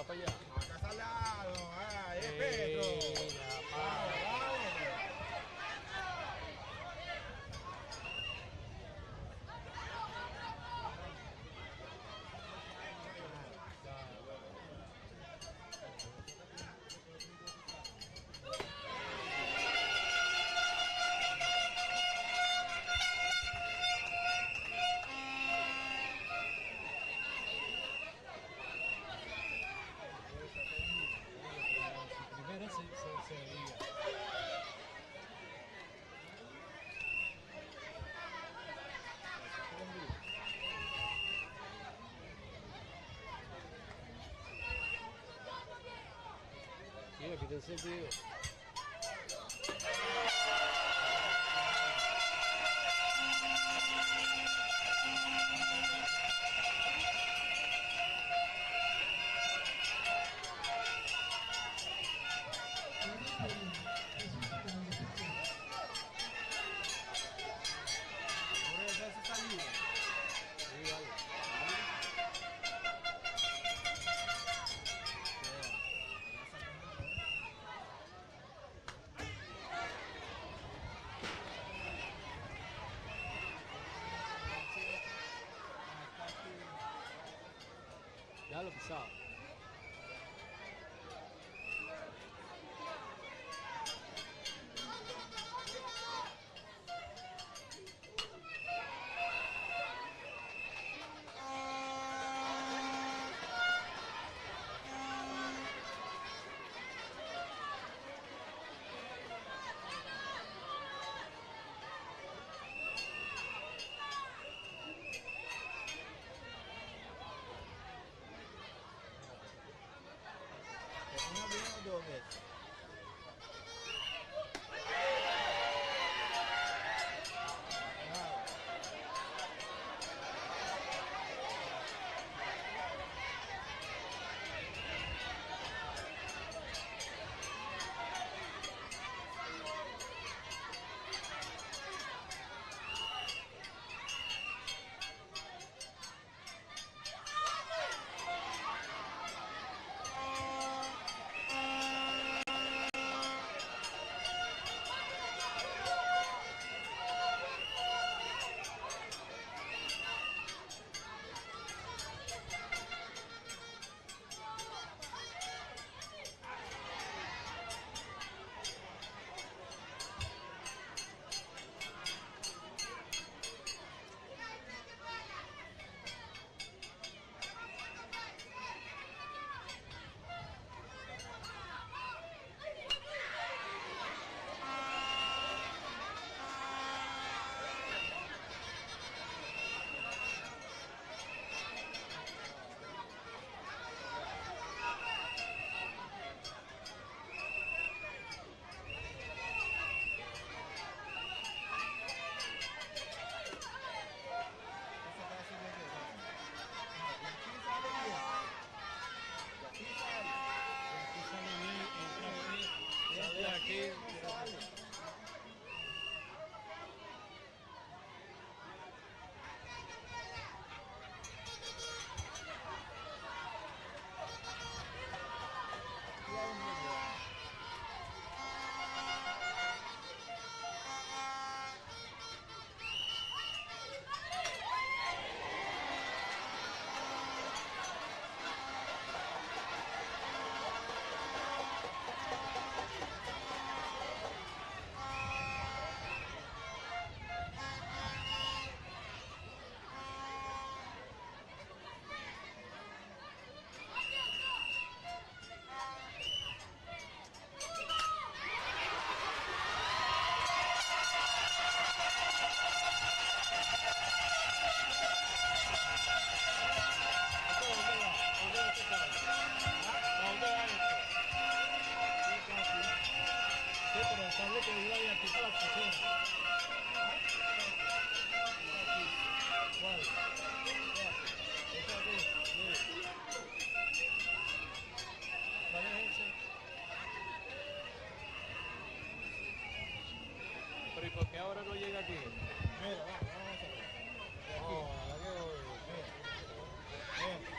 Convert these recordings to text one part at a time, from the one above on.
Va para allá. Acá salado. Ah, es Petro. Mira, pa. Bravo, bravo. Primero se veía. Sí, aquí está encendido. Por eso hace salida. Sí, vale. Ya lo pisaba. Una bien o dos veces. Bravo. Esa está haciendo que De aquí sale bien. De aquí sale. Aquí sale bien, entra aquí, sale de aquí. No sale. Aquí hay un problema. ¿Esto dónde va? ¿Dónde va este cable? ¿A dónde va esto? Sí, pero el cable que iba de aquí para la cocina. ¿Cuál? Este aquí, sí. ¿Cuál es ese? Pero ¿y por qué ahora no llega aquí? Mira, va, vamos a ver. De aquí. No, ahora que voy. Mira. Mira.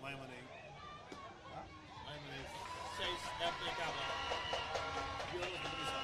Mijn meneer. Mijn meneer, 6 RTK. Dios nos bendiga.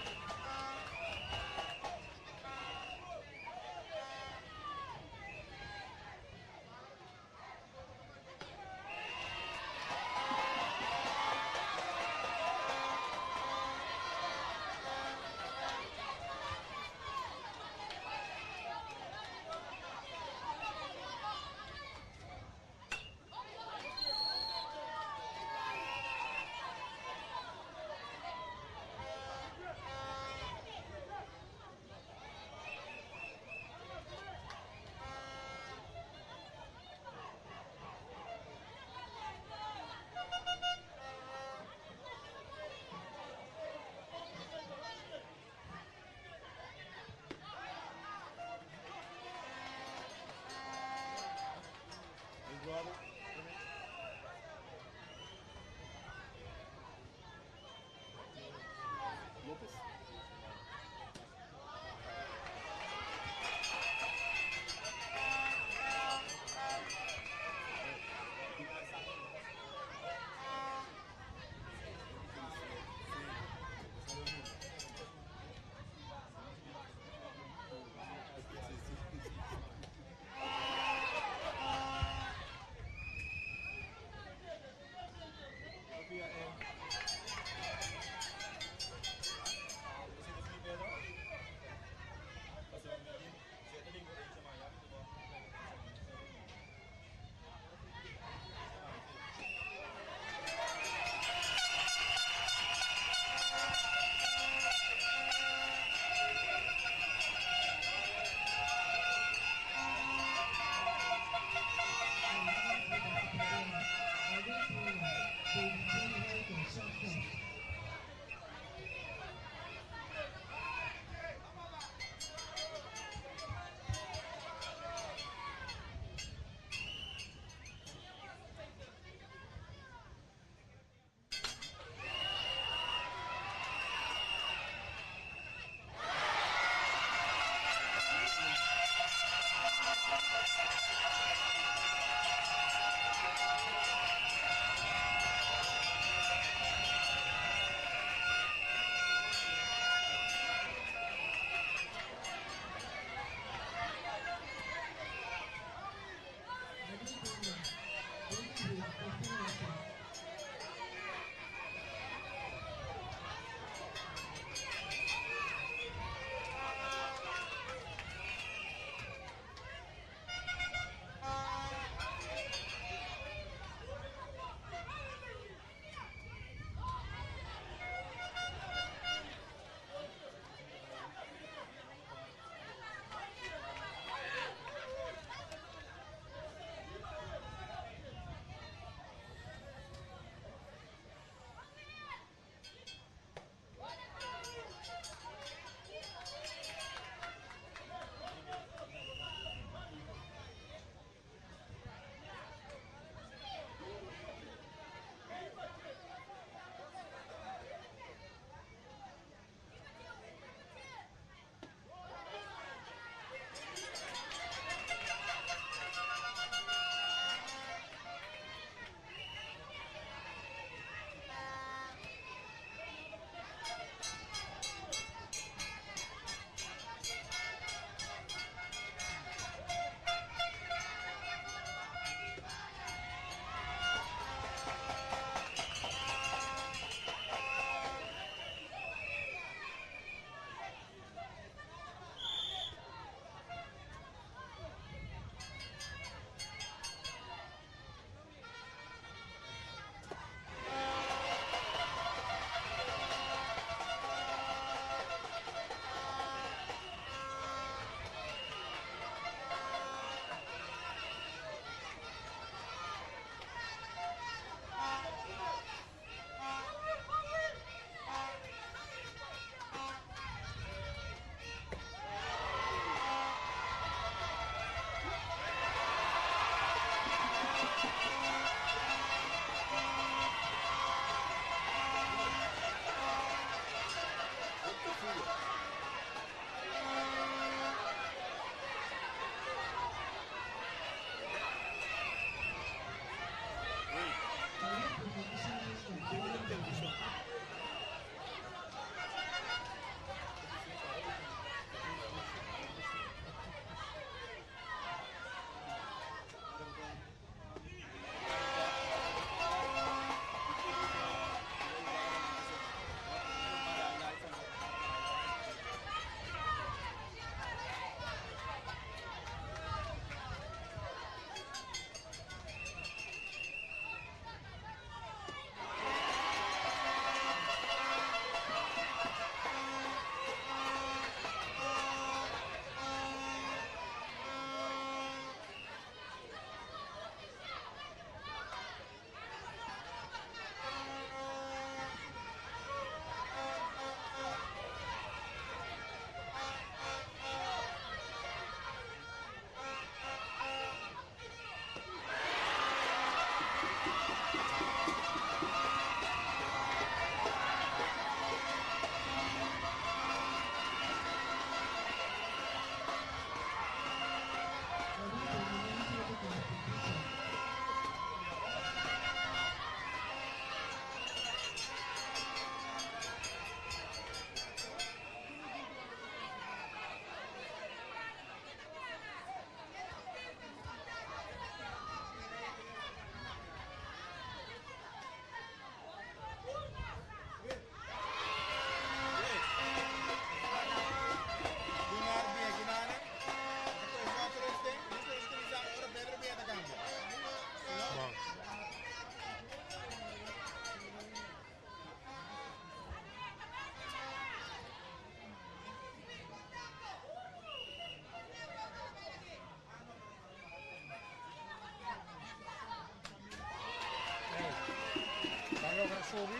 subi.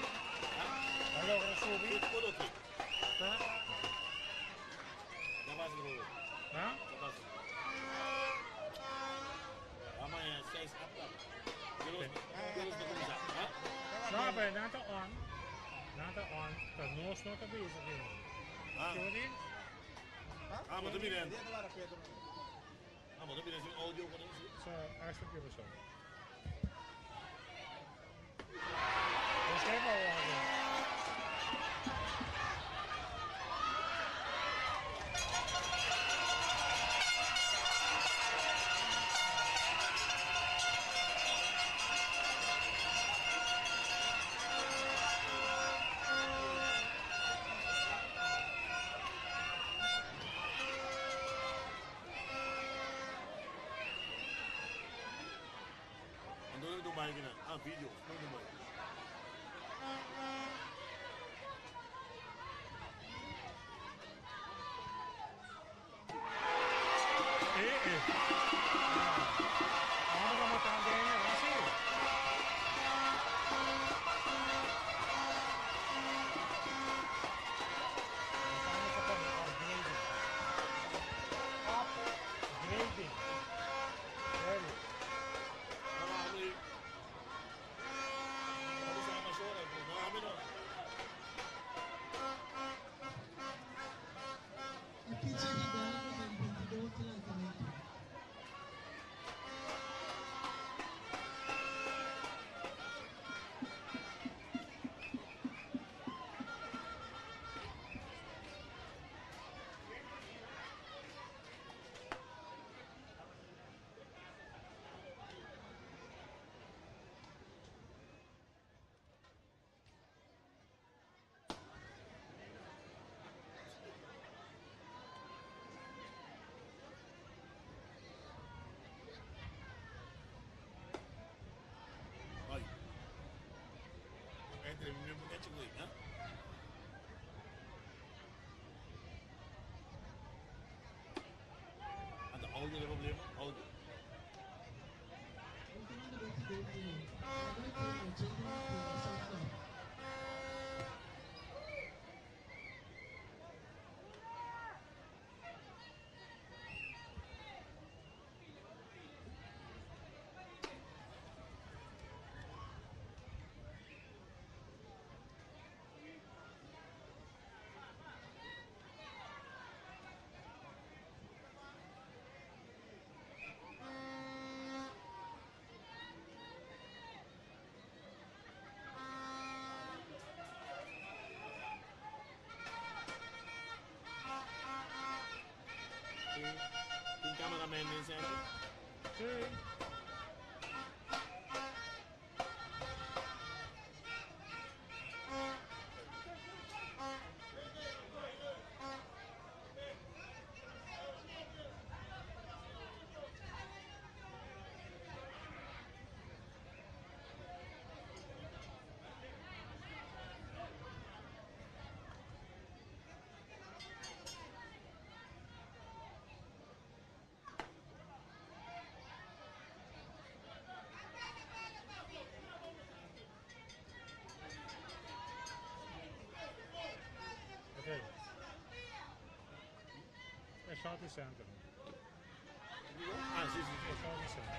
A logra subi. Ta? Ha? No, pero nan ta on. Nan ta on. Pero nos no ta bezig ei. Kico di? Ah, bo ta mira. Ah, bo ta mira sin audio con eso. So, hasta que pasó. Nos kijk wel audio. Ando na Dubai gina. Ah, video. No Dubai. Eh, eh. Vamos a matar de así. Upgrading. Upgrading. Very. No, ami. Vamos a Amazonas, no, ami no. E pitcher gigante den 22 lanzamento. Ay. Entre mi mismo que chico, ¿eh? En de audio de problema, audio. Último de 22 inning. Number 2, Jaden shortstop. Tin cameraman den center. Sí. Oké. Exotic Center. Ah, sí. Exotic Center.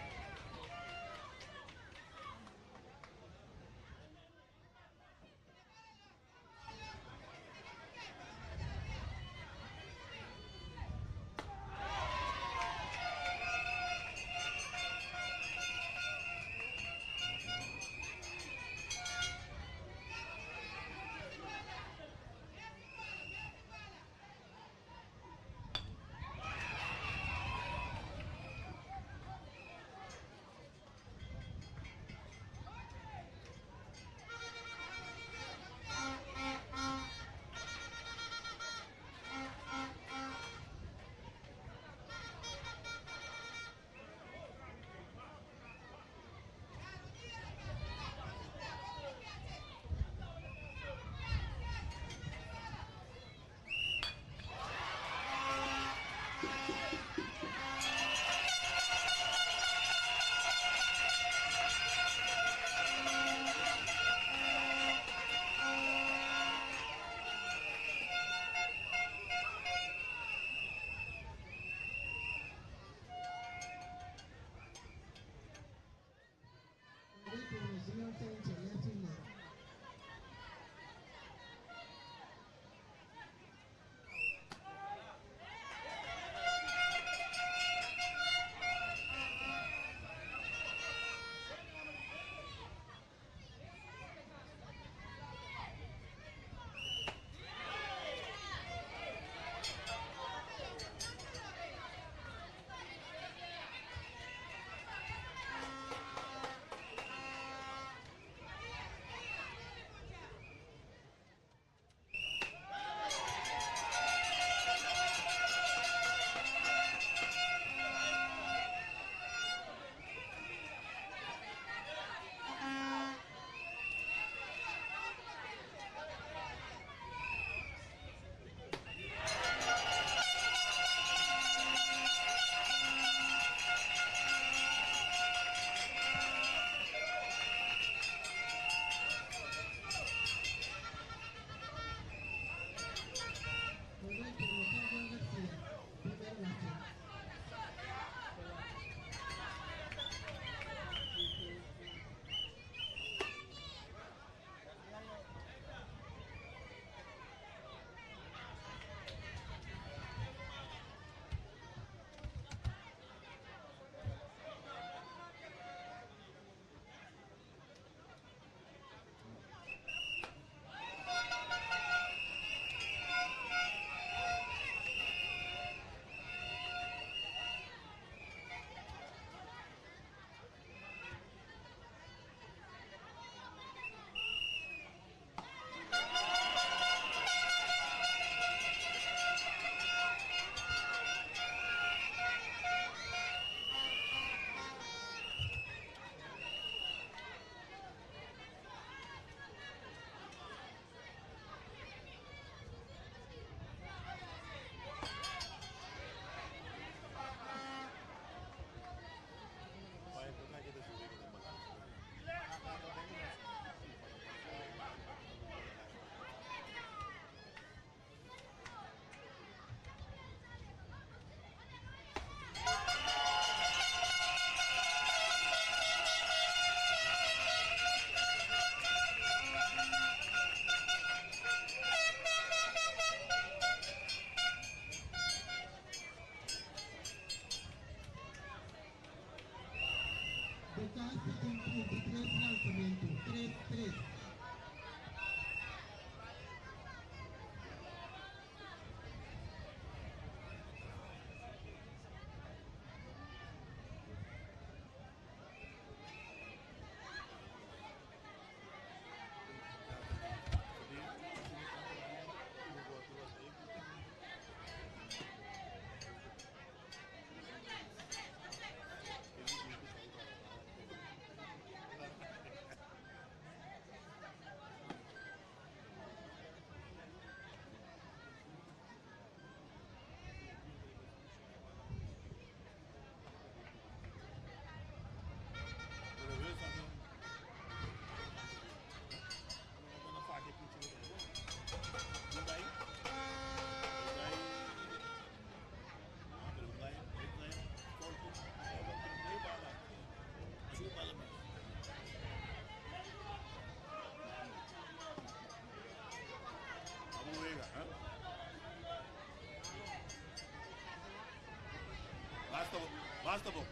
Basta bon.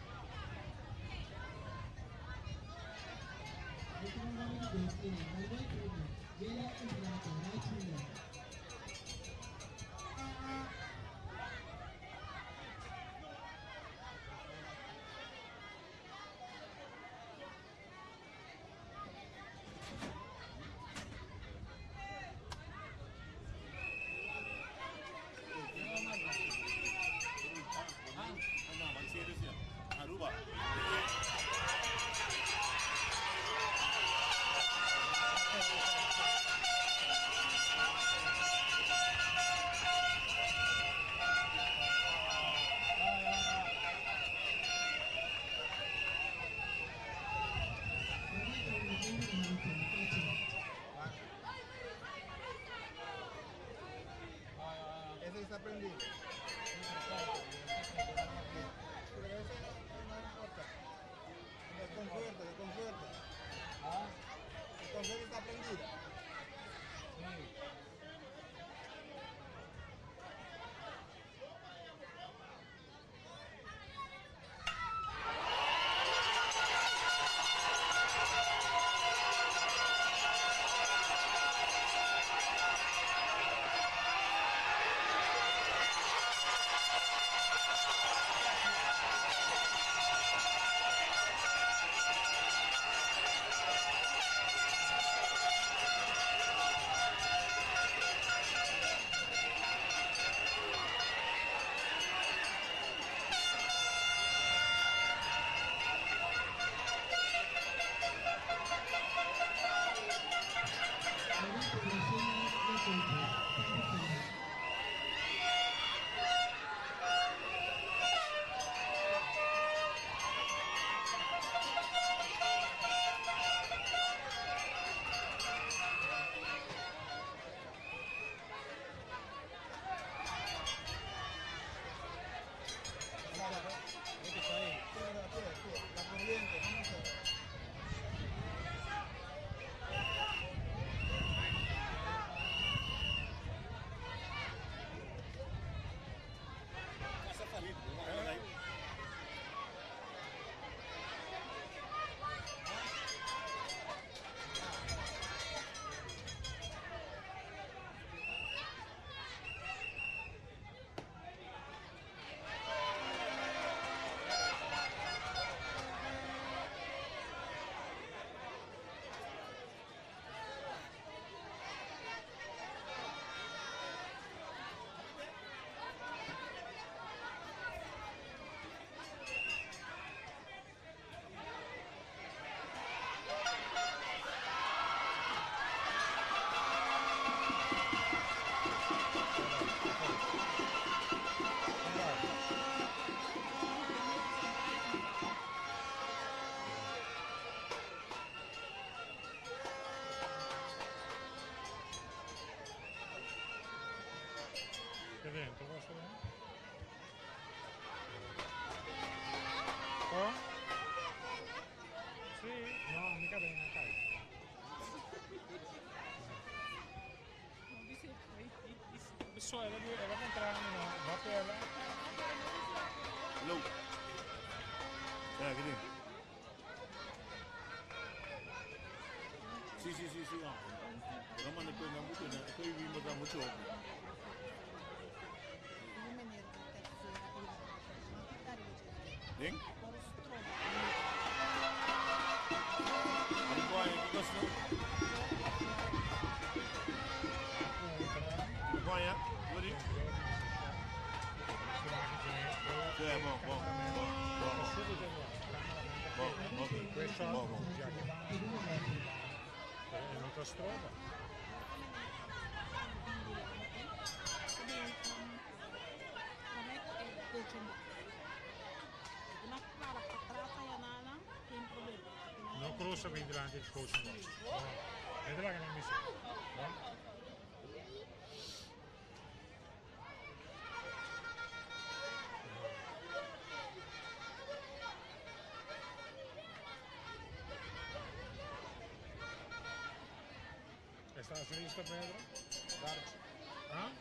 Aruba. Ese está prendido. Pero ese no, no importa. Es con suerte, es con suerte. El con suerte está prendido. La corriente, ¿cómo se ve? Pasa Farid, no ahí. Che dentro questo? Oh? Sì? No, mica bene, dai. So, ela ela vai entrar, no, va per ela. Hello. Ja, che ding? Sì, sì, sì, sì, no. Però ma ne puoi non mucho, ne puoi vi mucho. Ding? Ano que gosto? Qua, ja? Sorry. Sì, bom, bom, bom, bom. Bom, bom, bom, bom. È un'altra strada. Non cruza quindi davanti il coach box. Vedete che non mi sento. No? Estás listo, Pedro? ¿Ah?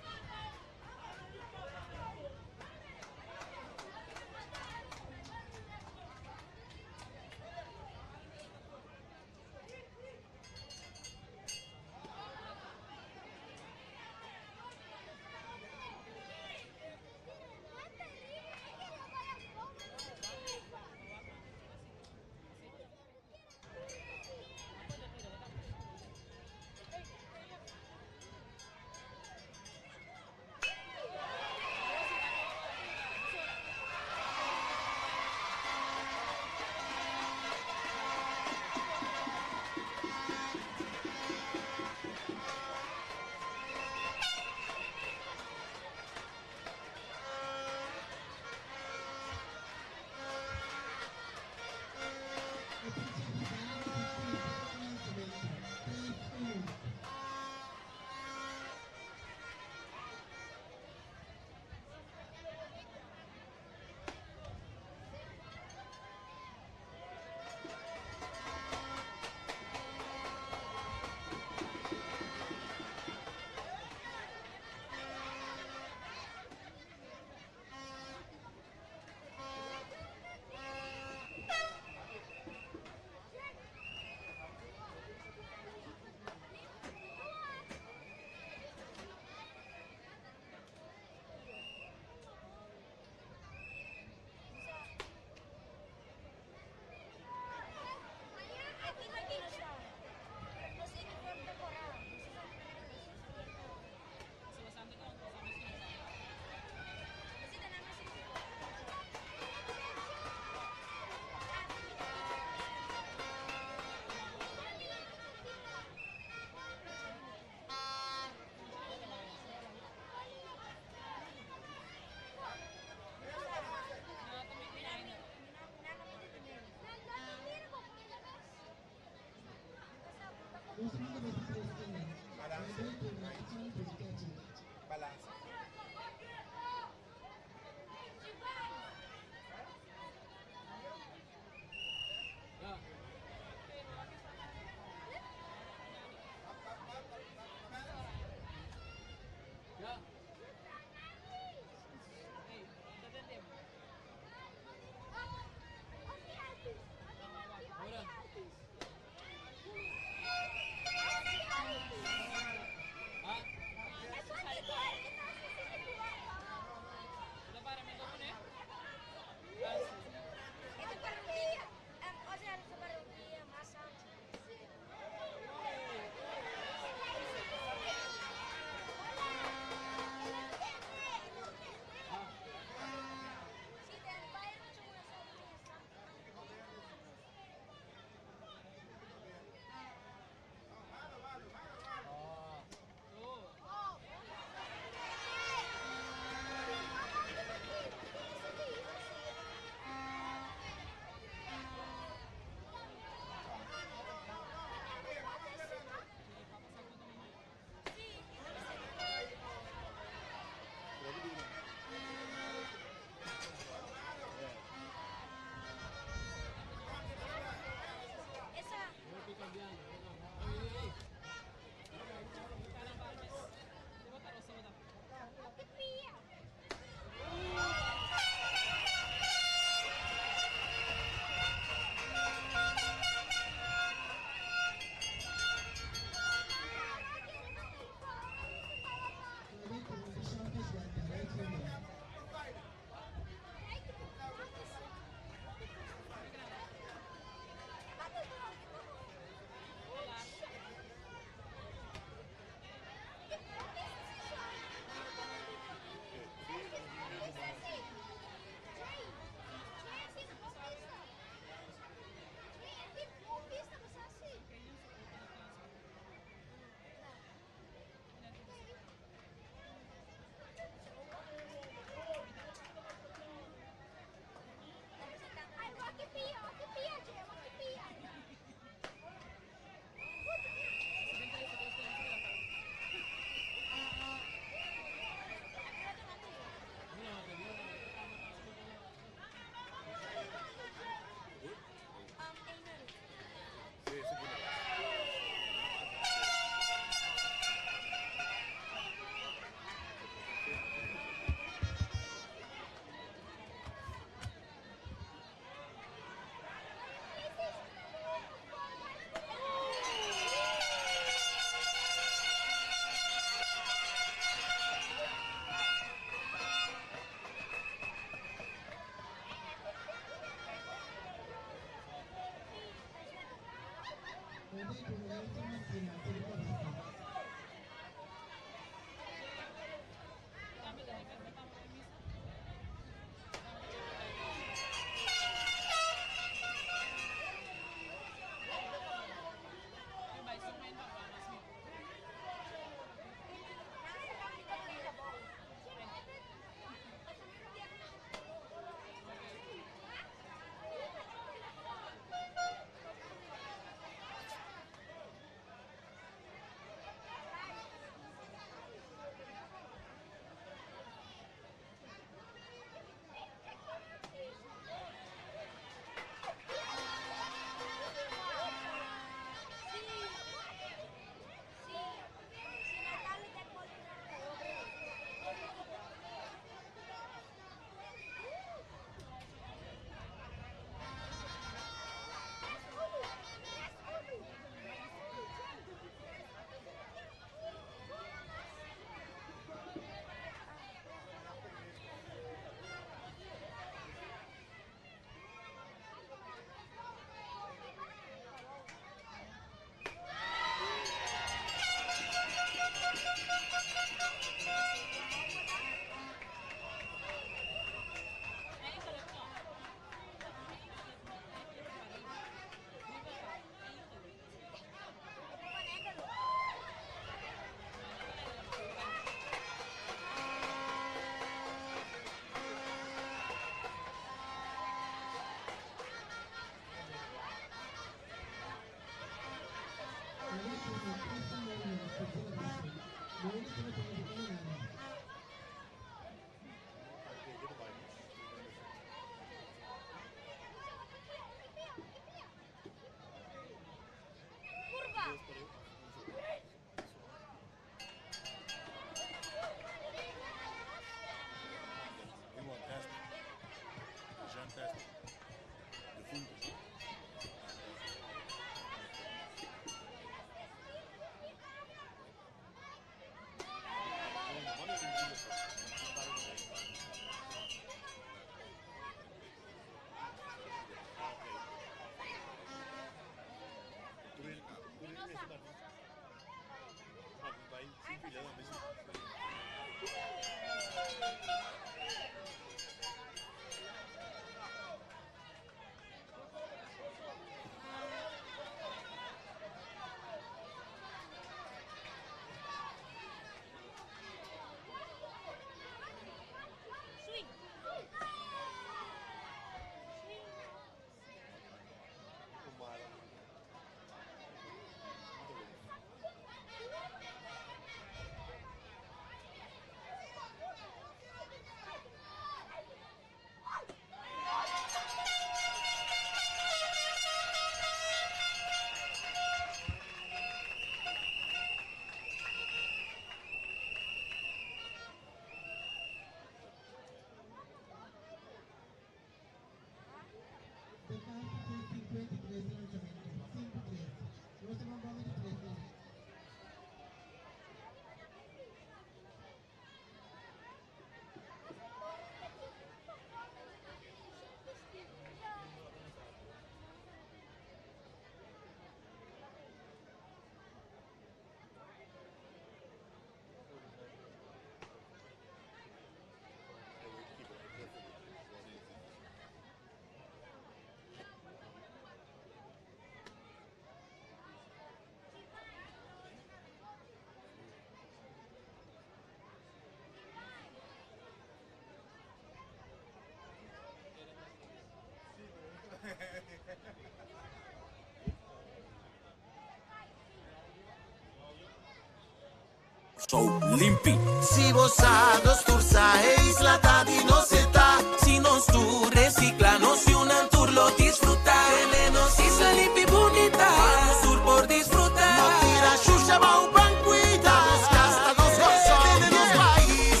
Show limpi. Si bo sa, nos tur sa, e isla ta di nos e ta. Si nos tur recicla, nos yunan tur lo disfruta. Tene nos isla limpi bunita, pa nos tur por disfruta. No tira shusha bou, ban cuida. Nos cas ta nos Corsou, tene nos pais.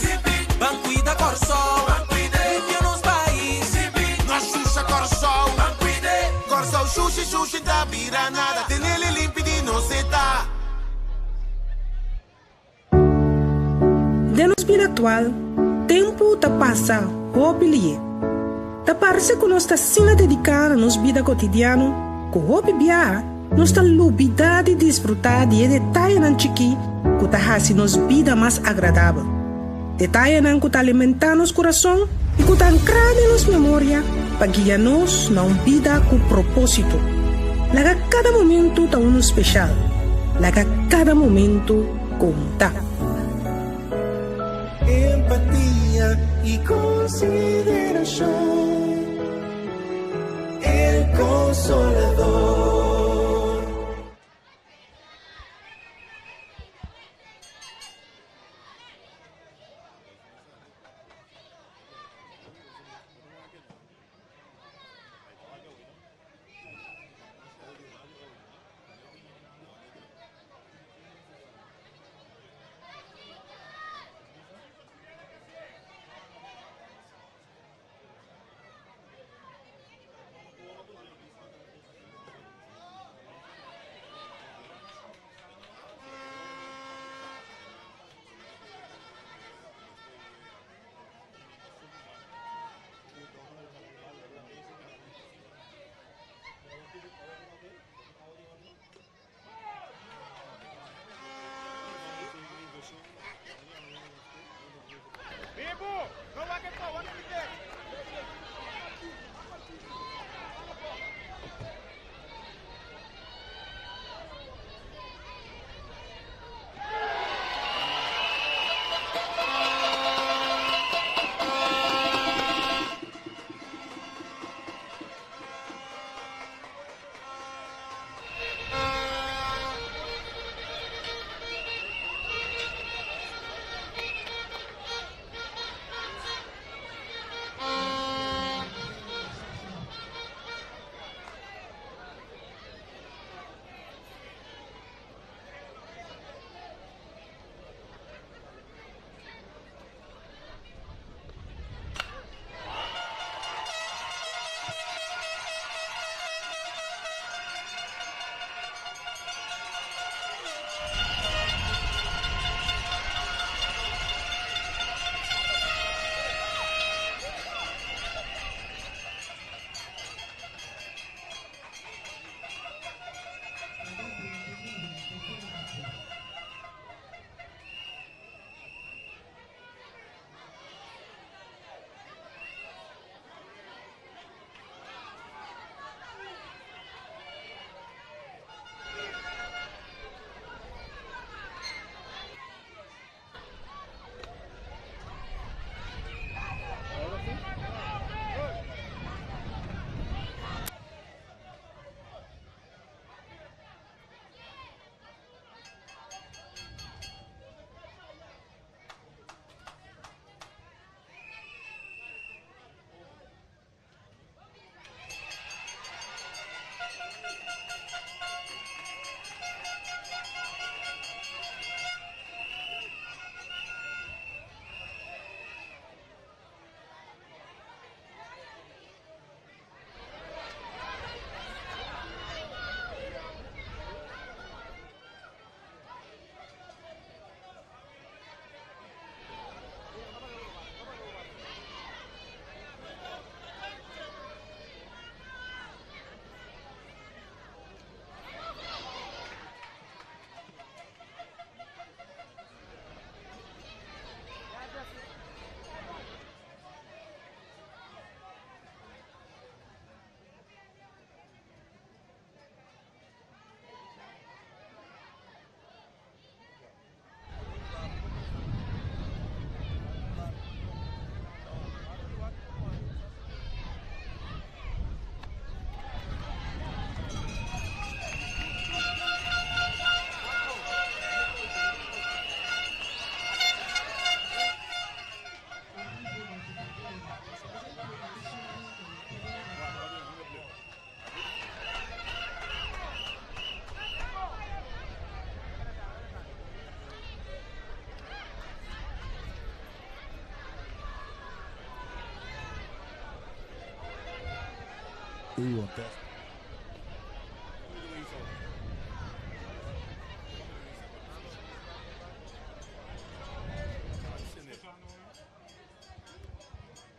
Ban cuida Corsou, ban cuida. Limpia nos pais. No shusha Corsou, ban cuida. Corsou shushi shushi ta bira nada, tenele limpi di nos e ta. Den nos bida aktual, tempu ta pasa hopi lié. Ta parse ku nos ta asina dediká na nos bida kotidiano ku hopi biaha. nos ta lubidá di disfrutá di e detayenan chikí ku ta hasi nos bida mas agradabel. Detayenan ku ta alimentá nos kurason i ku ta ankrá den nos memoria pa guia nos na un bida ku propósito. Laga kada momentu ta unu speshal. Laga kada momentu konta. Empatia i konsiderashon. El Consolador.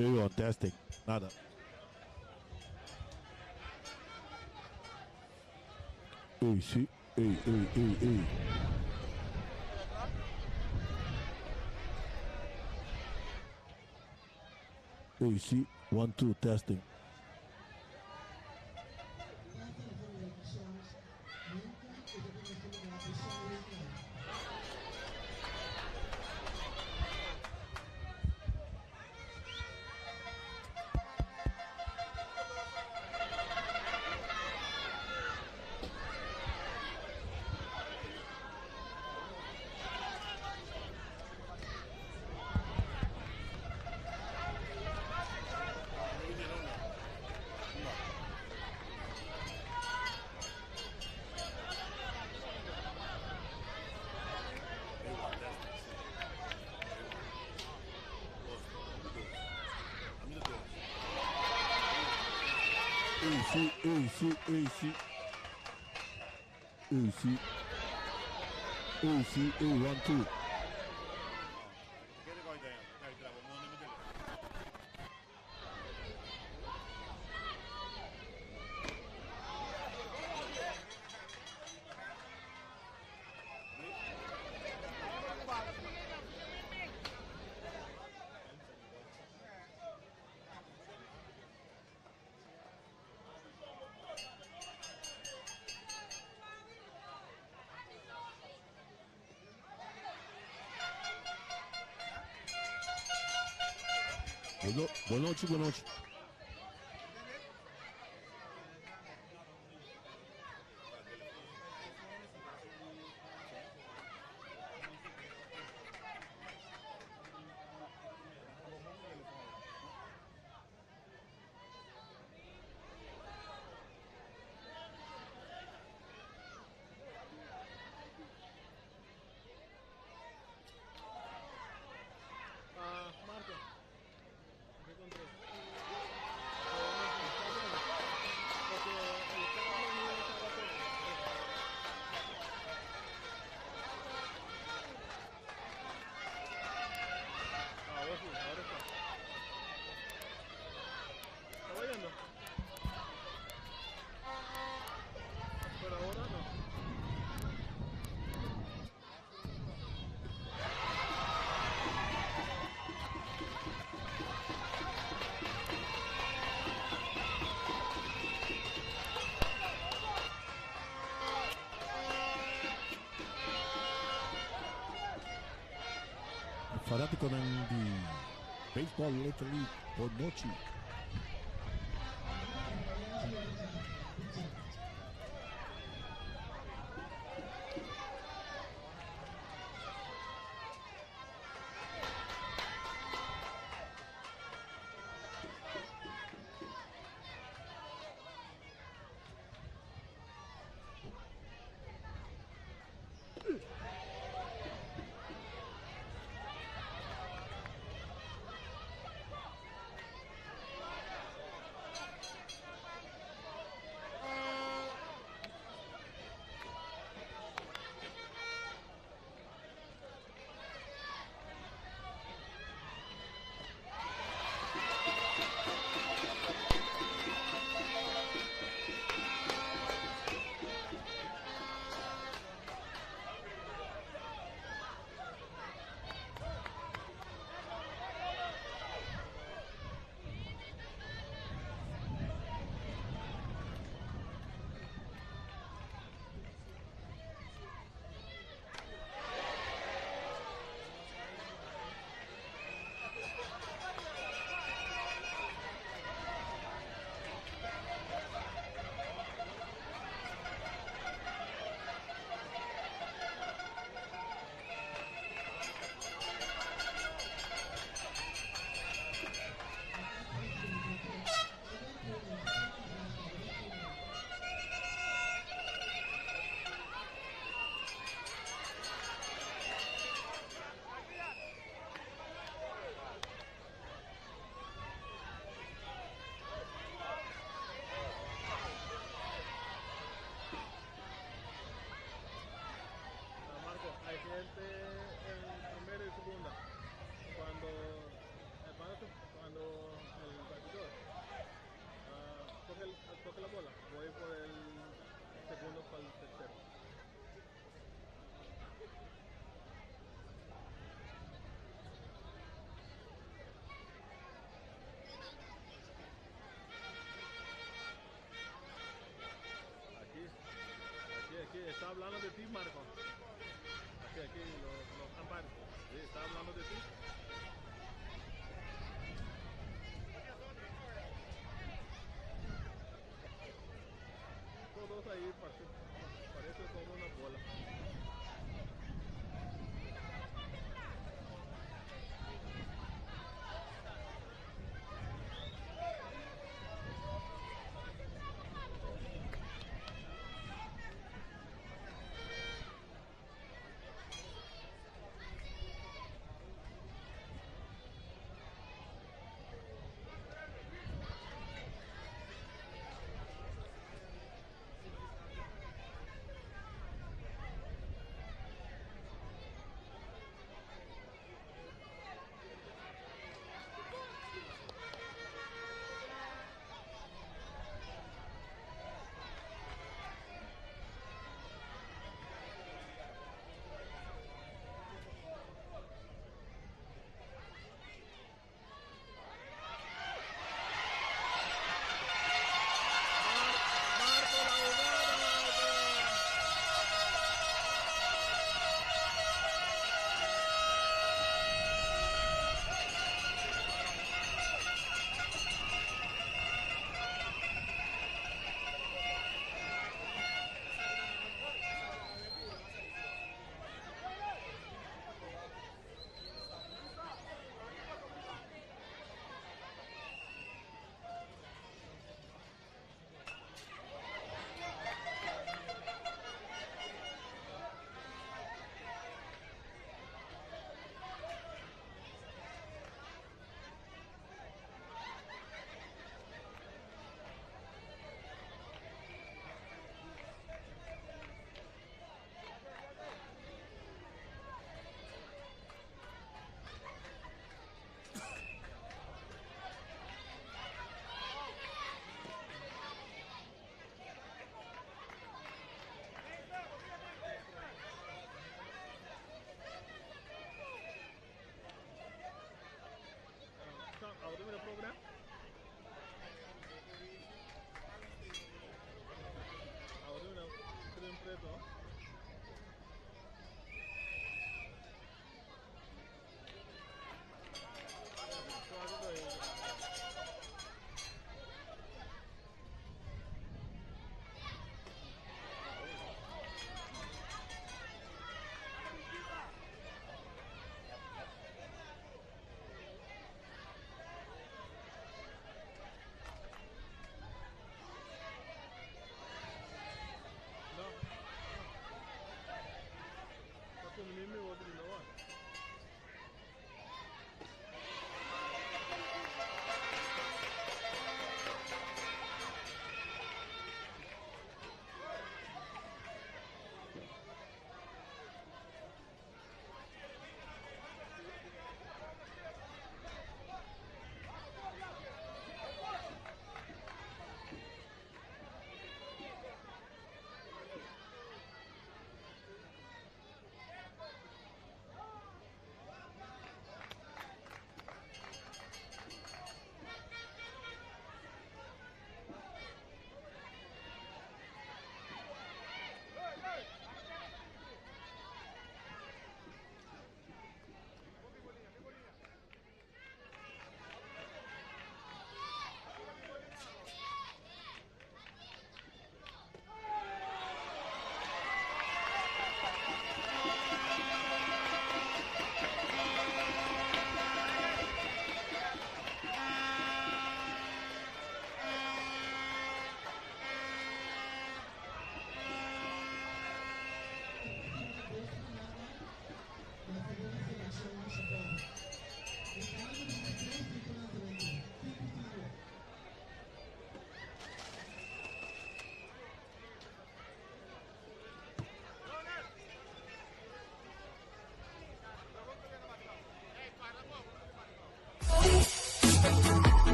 Uw, testing. Nada. Ey, si, ey, ey, ey, ey. Ey, si, one, two, testing. Ey, si, ey, si, ey, si. Ey, si. Ey, si, ey, one, two. Bon nochi, bon nochi. Ah, Marco. ¿Qué encontré? Porque el cable mío estaba todo. Ahora sí, ahora está. ¿Está oyendo? Por ahora no. Fanaticonan di Baseball Little League, bon nochi. Está hablando de ti? Todos ahí parece, parece como una bola.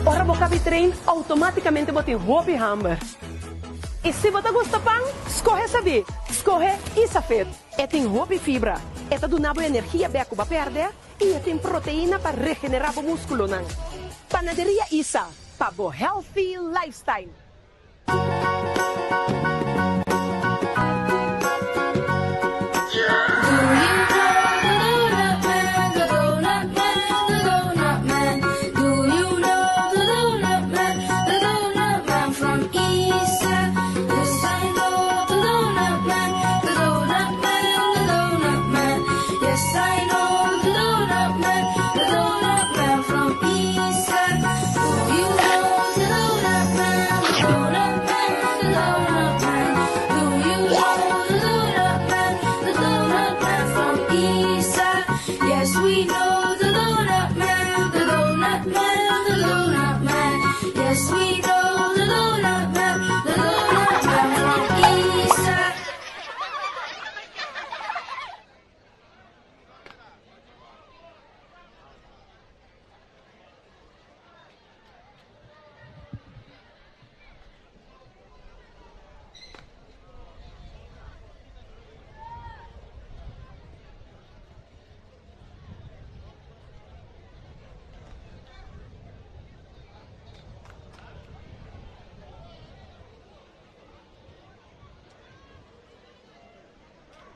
Ora bo kabi train, outomátikamente bo tin hopi hamber. I si bo ta gusta pan, skohe sabí, skohe Isafit. E tin hopi fibra, e ta duna bo energia bek ku bo a pèrdè i e tin proteina pa regenerá bo múskulonan. Panaderia Isa, pa bo healthy lifestyle.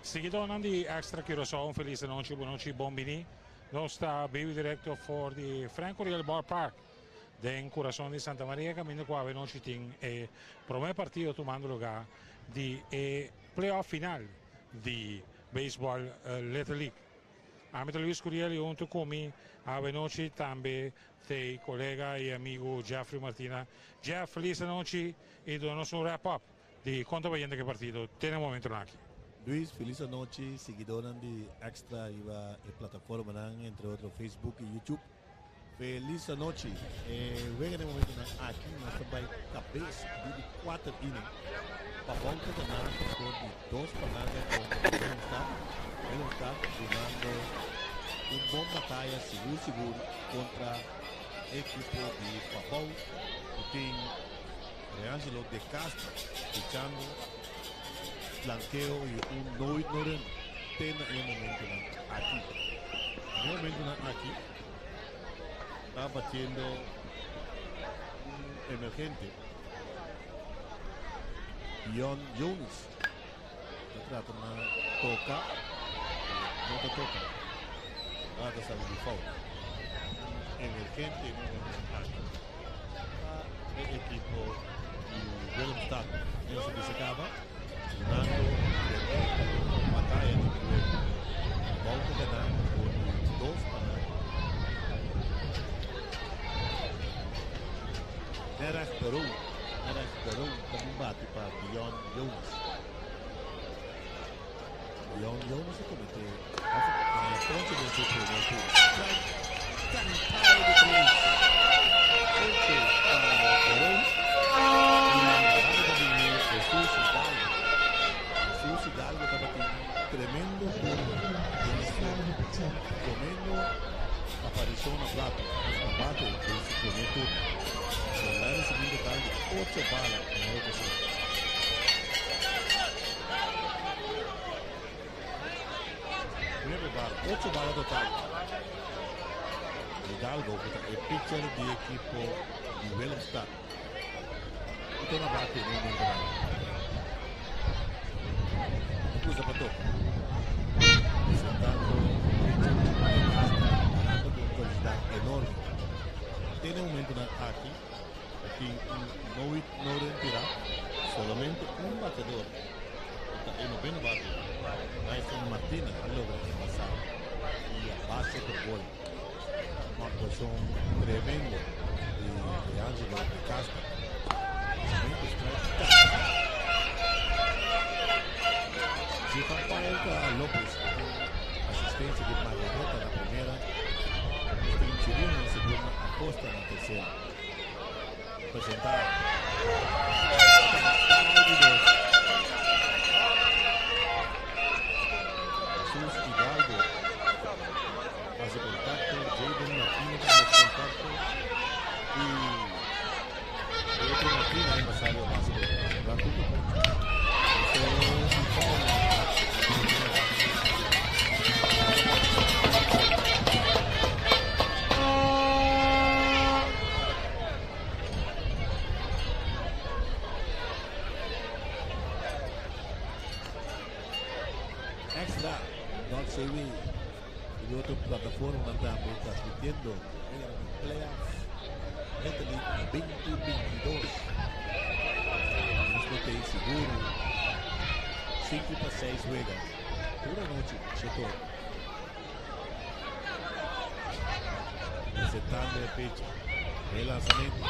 Siguidónan di Extra Curaçao un felis anochi, bonochi, bon bini. Nos ta biu direkto for di Frank Curiel Ballpark den kurason di Santa Maria kaminda ku awe nochi tin e promé partido tumando lugá di e playoff final di Baseball Little League. Ami ta Luis Curiel y hunto cu mi awe nochi tambe t'e colega y amigo Jeffrey Martina. Jeff, feliz anochi y duna nos un wrap up di con ta bayendo cu e partido te na e momentonan aki. Luis, feliz anochi, siguidornan di Extra riba e plataformanan entre otro Facebook y YouTube. Feliz anochi. E wega den momentonan aki nos ta bai kabes di di kuater inning. Pabou ta gana ku skor di 2-0 kontra Willemstad. Willemstad dunando un bon bataya sigur sigur kontra e ekipo di Pabou ku tin Reangelo De Castro pichando flankeo i un no-hit no-run te na e momentonan aki. Na e momentonan aki. Ta batiendo un emergente. Dion Jones ta trata na toca. No ta toca. Ahora ta sali di foul. Un emergente en momento aki. Pa e equipo di Willemstad. Nelson bisa caba. Dunando tremendo bataya den e wega. Bou ta gana por di 2-0. Derek Peron, Derek Peron ta bin bati pa Dion Jonas. Dion Jonas a comete of a haña ponche den su primer turno. Strike cantado di tres. Ponche pa Peron. Y bate ta bini Jesus Hidalgo. Jesus Hidalgo tabatin un tremendo turno den su tremendo aparicion na plato of na bate den su primer turno. El a ricibi un total di ocho bala na e ocasion. Nuebe bala, ocho bala total. Hidalgo ku ta e pitcher di ekipo di Willemstad. I toma bate den momentonan. No pusa pa toka. Presentando pitcher de Castro, ganando ku un velocidad enorme. Te na e momentonan aki ta tin un no-hit no-run tirá, solamente un bateador ku ta e noveno bate, Dyson Martina a logra embasá i a base por bola. Un actuacion tremendo di Deangelo de Castro. Lanzamento strike canta. Stefan Paul Lopez cu asistencia di Margareta na primera. Steven Chirino na segunda, Acosta na tercera. Presenta cantado di dos. Jesus Hidalgo hace contacto, Jaden Martínez hace contacto y otro Martínez en pasado base de Blanco. Eso es un foul. Extra dot cw y otro plataformanan tambe transmitiendo e playoffs Little League 2022. Nos lo tei seguro 5 pa 6 wega tur anochi shetor. Presentando e pecha. E lanzamento.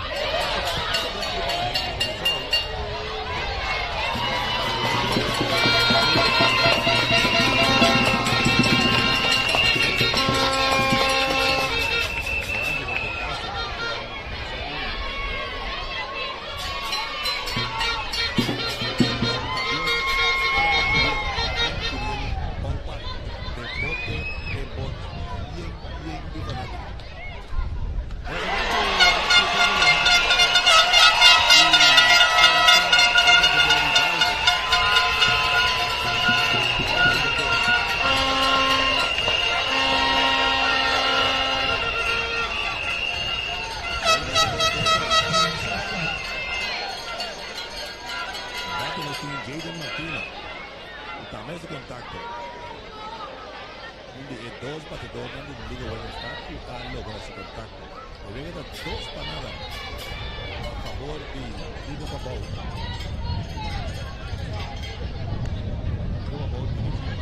Jaden Martina. I tambe hasi kontakto. Un di e dos batedornan di Liga Willemstad ku a logra hasi kontakto. E wega ta dos pa nada a fabor di Liga Pabou. Liga Pabou dirigi pa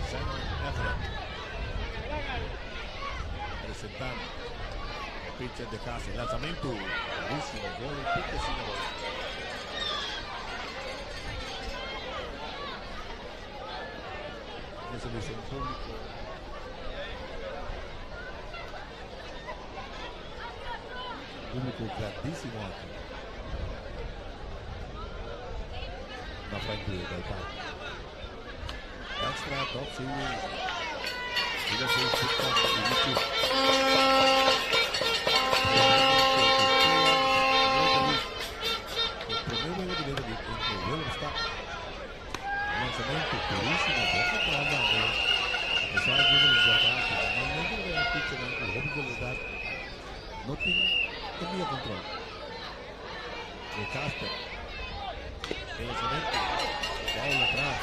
Simon Everett. Presentando e pitcher de casa. E lanzamento durísimo. Gol pica asina bou. Resolucion publico. Publico grandísimo aki. Na Frank Lee Ballpark. Extra Top Series. Riba Facebook tambe y YouTube. E prome wega di Little League entre Willemstad. Lanzamento durísimo, bon control tambe. A pesar di velocidad alto, normalmente lo e pitchernan cu hopi velocidad no tin e mihor control. De Caster. E lanzamento. Foul atras.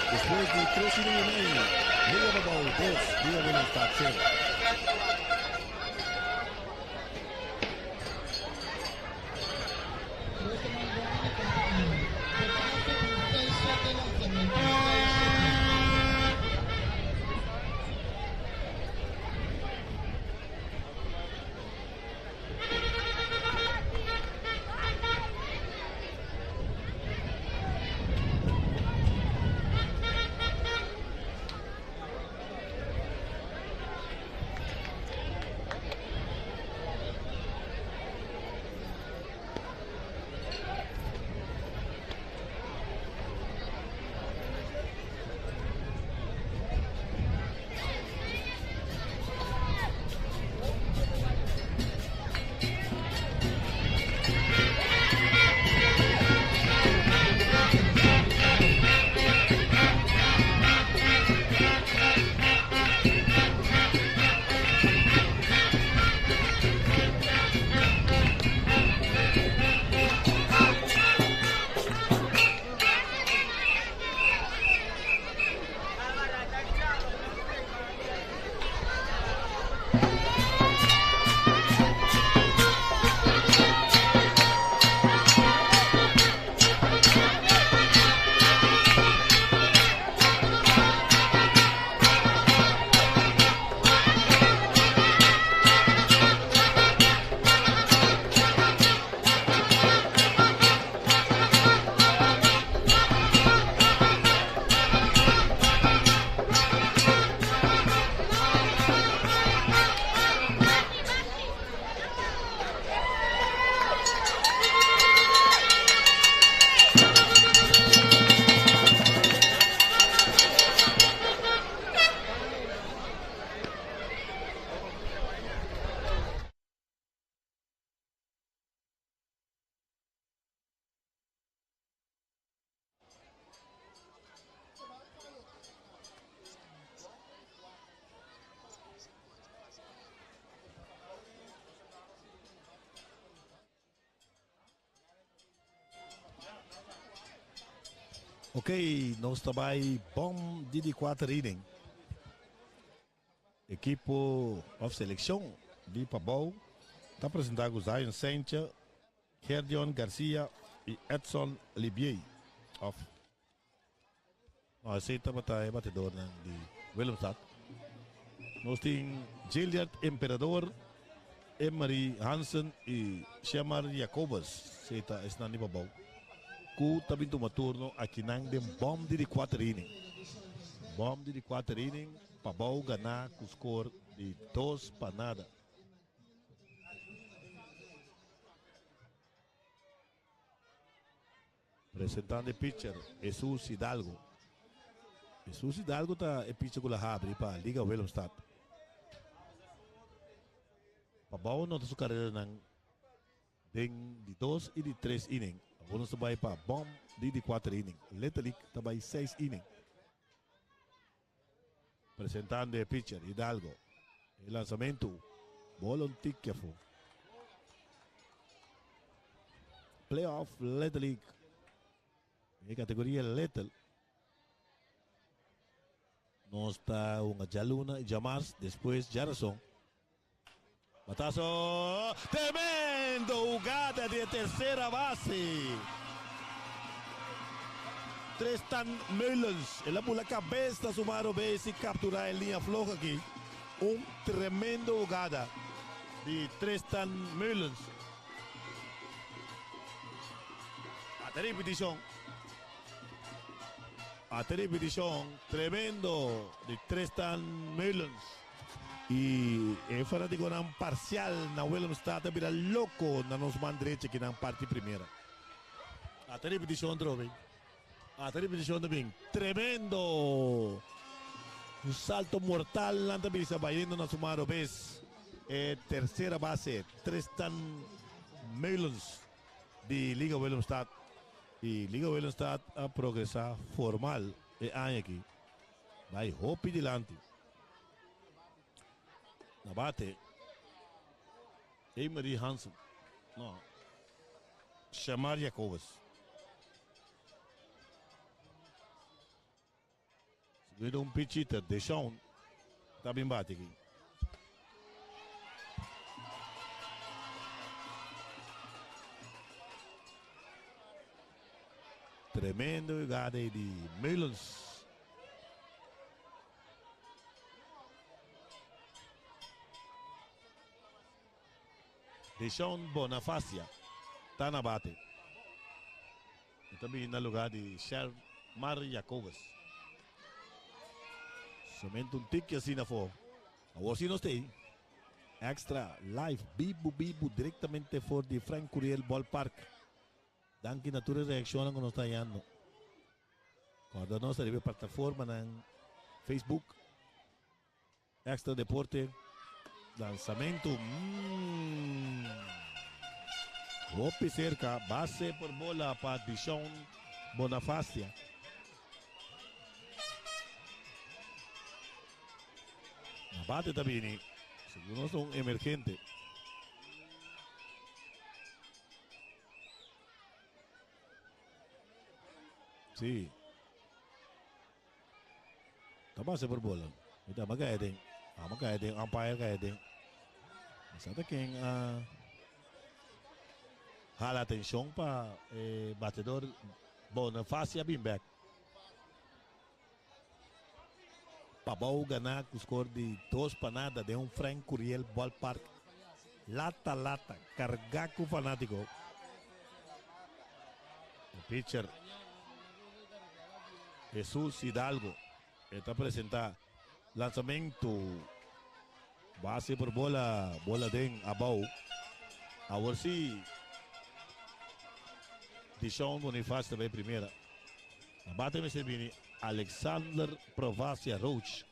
Despues di tres inning y mei, Liga Pabou dos, Liga Willemstad cero. Ok, nos ta bai bom di di kuater inning. Ekipo of selekshon di Pabou ta presenta ku Zion Saintje, Gerdion Garcia i Edson Libiey of no esei tabata e batedornan di Willemstad. Nos tin Gilliard Emperador, Emery Hansen i Shemar Jacobus, esei ta esnan di Pabou ku ta bin tuma turno akinan den bom di di kuater inning. Bom di di kuater inning. Pabou ganá ku skor di dos pa nada. Presentando e pitcher Jesus Hidalgo. Jesus Hidalgo ta e pitcher ku la habri pa Liga Willemstad. Pabou nota su kareranan den di dos i di tres inning. Awor nos ta bai pa bom di di kuater inning. Little League ta bai seis inning. Presentando e pitcher Hidalgo. E lanzamentu. Bola un tiki afó. Playoff Little League. E categoria Little. Nos ta hunga djaluna y djamars, despues djarason. Batazo! Tremendo hugada di e tercera base. Tristan Meulens, el a bula cabes na su mano bes y captura e liña floho aki. Un tremendo hugada di Tristan Meulens. Ata ripiticion. Ata ripiticion tremendo di Tristan Meulens. Y e fanaticonan parcial na Willemstad a bira loco na nos man derecha aki nan parti primera. Ata ripiticion trobe. Ata ripiticion ta bin. Tremendo! Un salto mortal nan ta bisa bayendo na su man robes. E tercera base Tristan Meulens di Liga Willemstad. Y Liga Willemstad a progresa formal e aña aki. Bay hopi dilanti. Na bate Emery Hansen. No. Shamar Jacobus. Seguido un pichita, Deshaun ta bin bate aki. Tremendo jugada di Meulens. Deshaun Bonafacia ta na bate. E ta bini na lugar di Shermar Jacobus. Somente un tiki asina afó. Awor si nos ta ei. Extra live bibu bibu directamente for di Frank Curiel Ballpark. Danki na tur e reaccionnan cu nos ta hayando. Corda nos ariba e plataformanan Facebook, Extra Deporte, Lanzamento, mm, hopi cerca, base por bola pa Dishon Bonafacia. Na bate ta bini, segun nos un emergente. Sí. Ta base por bola. Mita ama kaya den. Ama kaya den. Umpire kaya den. Sa ta ken a hala atenshon pa e batedor Bonifacio a bin bek. Pabou gana ku skor di 2-0 den un Frank Curiel Ballpark. Lata lata, kargá ku fanátiko. E pitcher Jesus Hidalgo e ta presentá lansamentu base por bola, bola den abou. Awor si Dishon Bonifacio ta bai primera. Na bate mester bini Alexander Provacia Roach.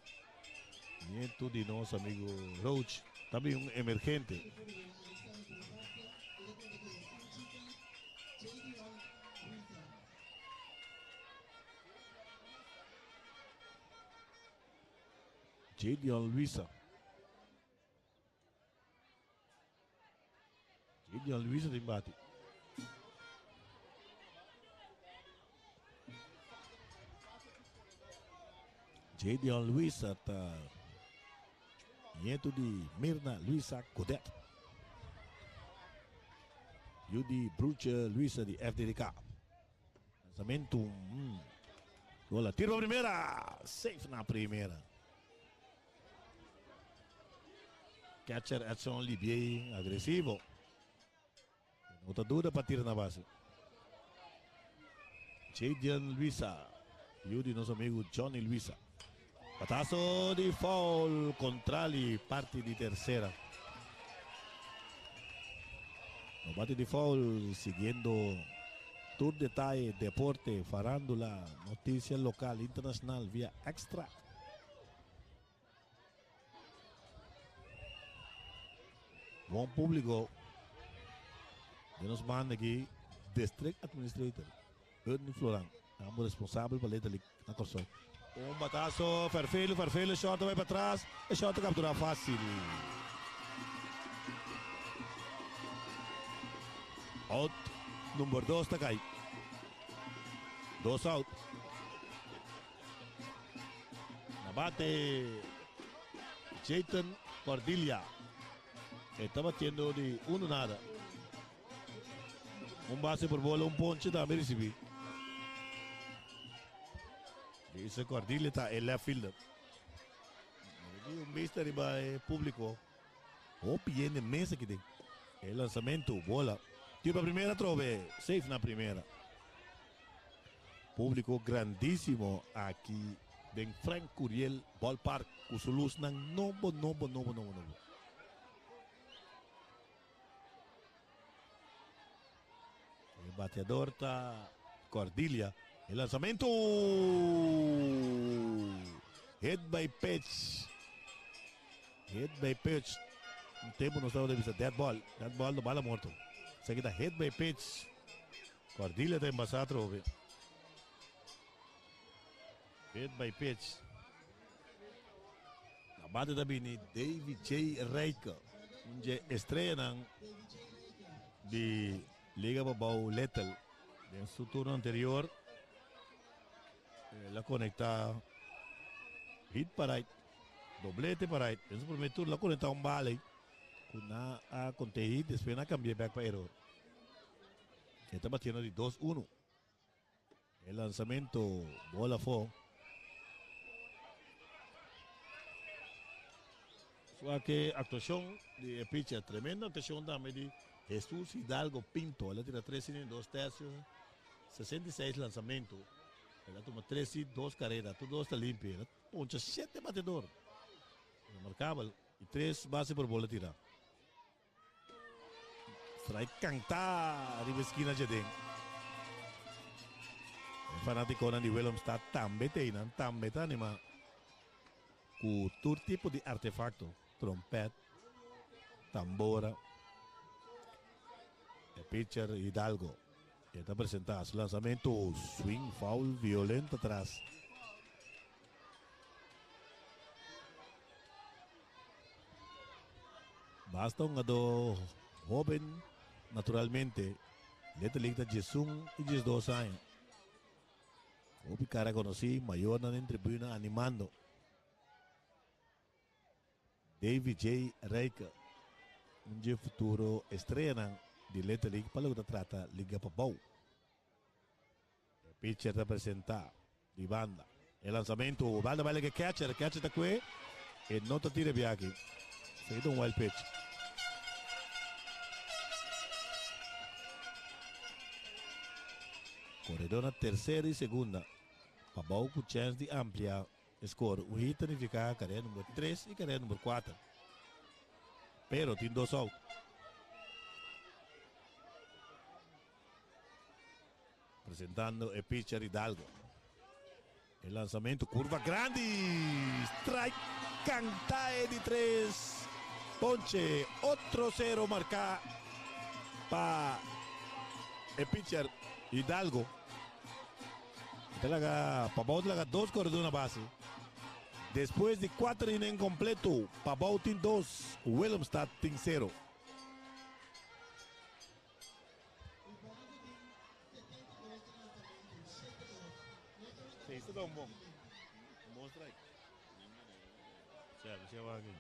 Nieto di nos amigo Roach, tambe un emergente. Jadion Luisa. Gideon Luisa tin bati. Gideon Luisa ta nieto di Mirna Luisa Godet. Yu di Bruche Luisa di FDDK. Lanzamento. Mm. Bola tiro primera. Safe na primera. Catcher Edson Libier agresivo. No ta duda pa tira na base. Jadian Luisa, yu di nos amigo Johnny Luisa. Batazo di foul contrali parti di tercera. No bate di foul siguiendo. Tur detaye, deporte, farándula, notisia lokal, internashonal via Extra. Bon públiko. Den nos banda aki District Administrator Ernie Floran, amo responsabel pa Little League na Kòrsou. Un bataso, Ferfelu, Ferfelu, short ta bai patras, e short ta kapturá fásil. Out number dos ta kai. Dos out. Na bate Jayton Cordilia. E ta batiendo di uno nada. Un base por bola, un ponche tambe recibi. Jason Cordilia ta e left fielder. Un bista riba e publico. Hopi hende mes aki den. E lanzamento, bola. Tiro pa primera trobe. Safe na primera. Publico grandísimo aki den Frank Curiel Ballpark cu su luznan nobo, nobo, nobo, nobo, nobo. E bateador ta Cordilia. E lanzamento! Hit by pitch. Hit by pitch. Un tempo nos tabata bisa dead ball. Dead ball no bala morto. Esaki ta hit by pitch. Cordilia ta embasa atrobe. Hit by pitch. Na bate ta bini Davy J. Rijke, un dje estreanan di Liga Pabou Little. Den su turno anterior el a conecta hit pa right, doblete pa right. Den su primer turno el a conecta un bala cu na a conte hit, despues na a cambia bek pa error. E ta batiendo di dos uno. E lansamento bola afó. Suake actuacion di e pitcher. Tremendo actuacion tambe di Jesus Hidalgo Pinto. El a tira tres inning, dos tercios, 66 lansamento. El a tuma tres hit, dos carrera. Tur dos ta limpi. El a poncha shete batedor. Remarcabel. Y tres base por bola tira. Strike kantá riba e skina djaden. E fanatikonan di Willemstad tambe ta einan, tambe ta animá ku tur tipo di artefakto, trompèt, tambora. E pitcher Hidalgo e ta presentá su lansamentu, swing foul violento atras. Basta un hungadó hóben, naturalmente. Little League ta diesun i diesdos aña. Hopi kara konosí, mayornan den tribuna animando. Davy J. Rijke, un dje futuro estreanan di Little League pa loke ta trata Liga Pabou. E pitcher ta presenta di banda. E lanzamento, banda bai leke catcher, catcher ta kue, e no ta tira biaki. Esaki ta un wild pitch. Koredor na tercera y segunda. Pabou ku chens di amplia e score. Un hit ta nifica carrera number 3 y carrera number 4. Pero tin dos out. Presentando e pitcher Hidalgo. E lanzamento, curva grandi. Strike canta e di tres. Ponche, otro cero marca pa e pitcher Hidalgo. Ta laga, Pabou ta laga dos corredor na base. Despues di cuatro inning completo, Pabou tin dos, Willemstad tin cero. Sí, este un bon. Un bon strike. Sí, sí, aquí.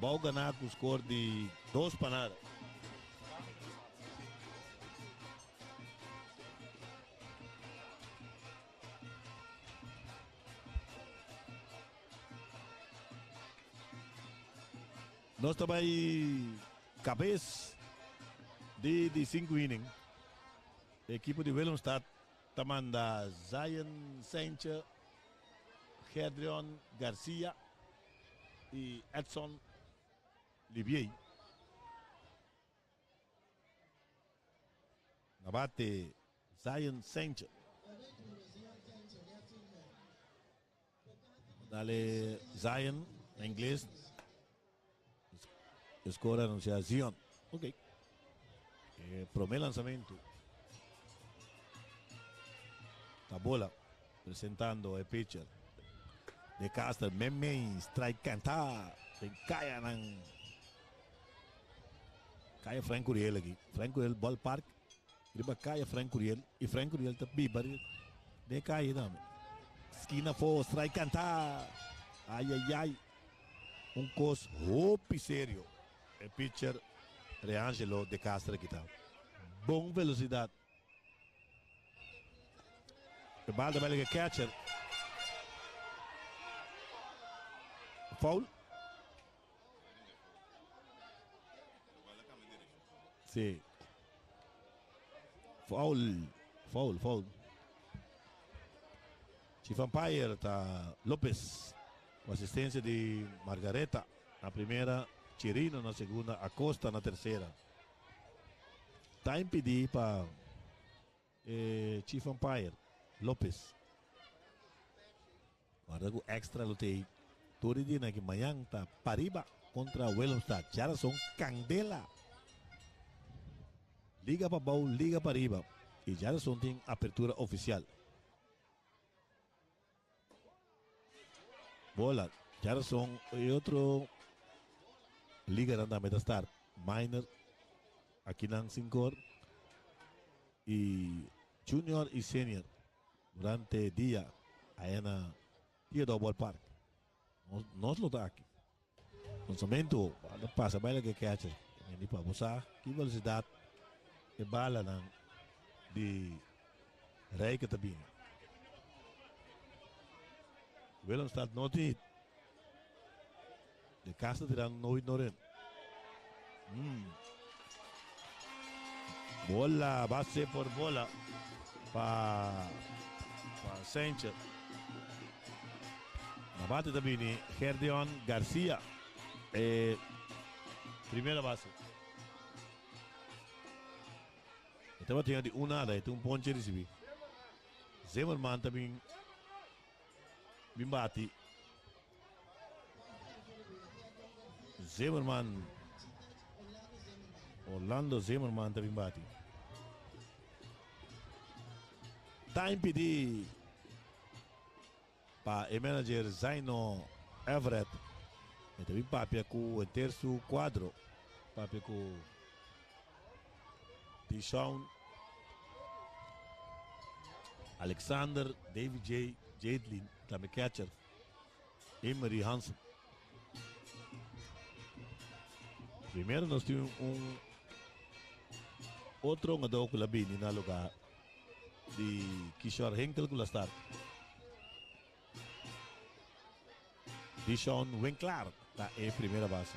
Pabou ganá ku skor di dos pa nada. Nos ta bai kabes di di sinku inning. Ekipo di Willemstad ta manda Zion Saintje, Gerdrion Garcia i Edson Libiey. Na bate Zion Saintje. Dale Zion na ingles. Score anuncia Zion. Ok. Eh, prome lanzamento. Ta bola. Presentando e pitcher. De Caster, Meme, strike canta. Den kaya nan. Kaya Frank Curiel aki. Frank Curiel Ballpark. Riba kaya Frank Curiel. Y Frank Curiel ta biba den kaya tambe. Skina fo, strike canta. Ay, ay, ay. Un kos hopi serio. E pitcher Reangelo de Castro aki ta. Bon velocidad. E bal ta bai like catcher. Foul. Sí. Foul. Foul, foul. Chief umpire ta Lopez. Ku asistencia di Margareta na primera, Chirino na segunda, Acosta na tercera. Ta impidi pa e chief umpire Lopez. Guarda ku extra lo tei tur di dia ki mañan ta Pariba kontra Willemstad. Djarason kandela. Liga pa bou, liga pa riba. I djarason tin apertura ofisial. Bola, djarason e otro liganan tambe ta start. Minor akinan sinkor i junior i senior. Durante dia aya na Theodore Ballpark. Nos, nos lo ta aki. Lanzamento, bala pasa bai laga catcher. Di pa bo sa ki velocidad e balanan di Rijke ta bini. Willemstad no tin hit. De Castro tirando no hit no run. Mm. Bola, base por bola pa pa Sanchez. Na bate ta bini Gerdeon Garcia. E primera base. E ta bateando di un nada, e tin un ponche recibi. Zimmerman ta bin bin bati. Zimmerman. Orlando Zimmerman ta bin bati. Ta impidi pa e manager Zaino Everett. E ta bin papia ku henter su kuadro. Papia ku Deshaun Alexander, David J. Jadlin, tambe catcher. Emery Hansen. Primero nos tin un otro hungador ku la bini na lugar di Kishore Henkel ku la start. Dishon Winklaar ta e primera base.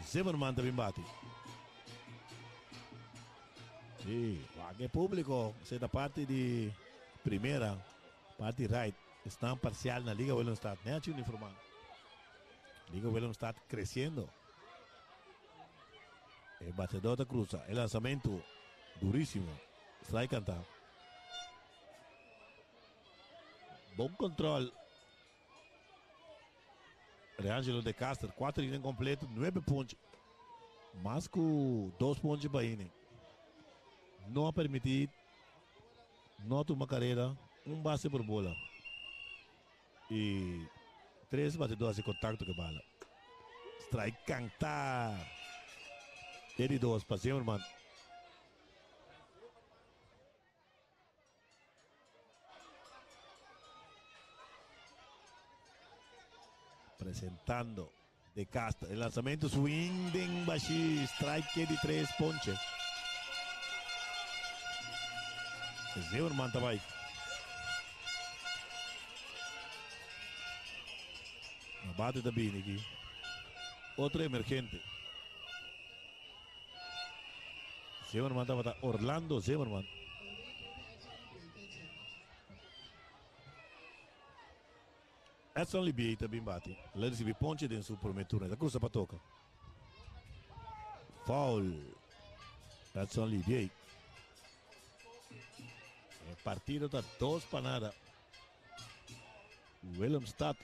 Zimmerman ta bin bati. Sí, wak e público se ta parti di primera, parti right. Esnan parcial na Liga Willemstad. Nechi uniformá. Liga Willemstad creciendo. E batedor ta cruza. E lanzamento durísimo. Strike canta. Bon control. Reangelo de Caster, 4 inning completo, 9 ponche. Mas ku 2 ponche pa inning. No a permiti, no a tuma carrera, un base por bola. Y 3 batedor haci contacto cu e bala. Strike canta. E di 2 pa Zimmerman. Presentando De Castro. E lanzamento swing den bashi strike di tres ponche. Zimmerman ta bai. Na bate ta bini aki. Otro emergente. Zimmerman tabata Orlando Zimmerman. Edson Libiey ta bin bati. El a ricibi ponche den su prome turno. E ta cruza pa toca. Foul. Edson Libiey. E partido ta dos pa nada. Willemstad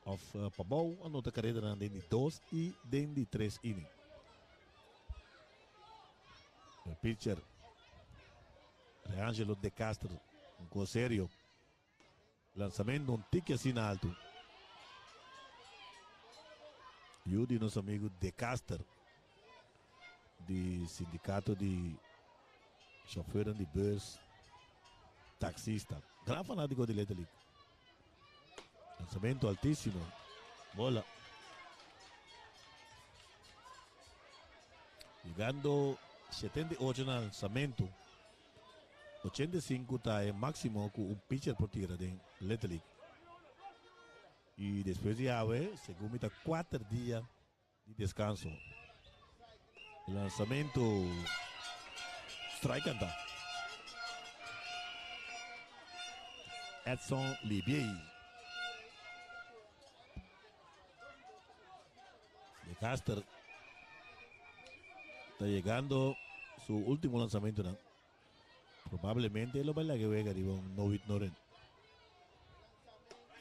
of Pabou a nota carredanan den di dos y den di tres inning. E pitcher Reangelo De Castro, un cos serio. Lansamento un tiki asina altu. Yu di nos amigu De Caster di sindikato di shofeurnan di bus, taksista. Gran fanátiko di Little League. Lansamento altísimo. Bola. Llegando 78 na lansamento. 85 ta e máksimo ku un pitcher por tira den Little League. I despues di awe, segun mi ta kuater dia di deskanso. E lansamentu strike kanta. Edson Libiey. De Caster ta yegando su último lanzamiento nan. Probablemente lo bai laga wega riba un no hit no run.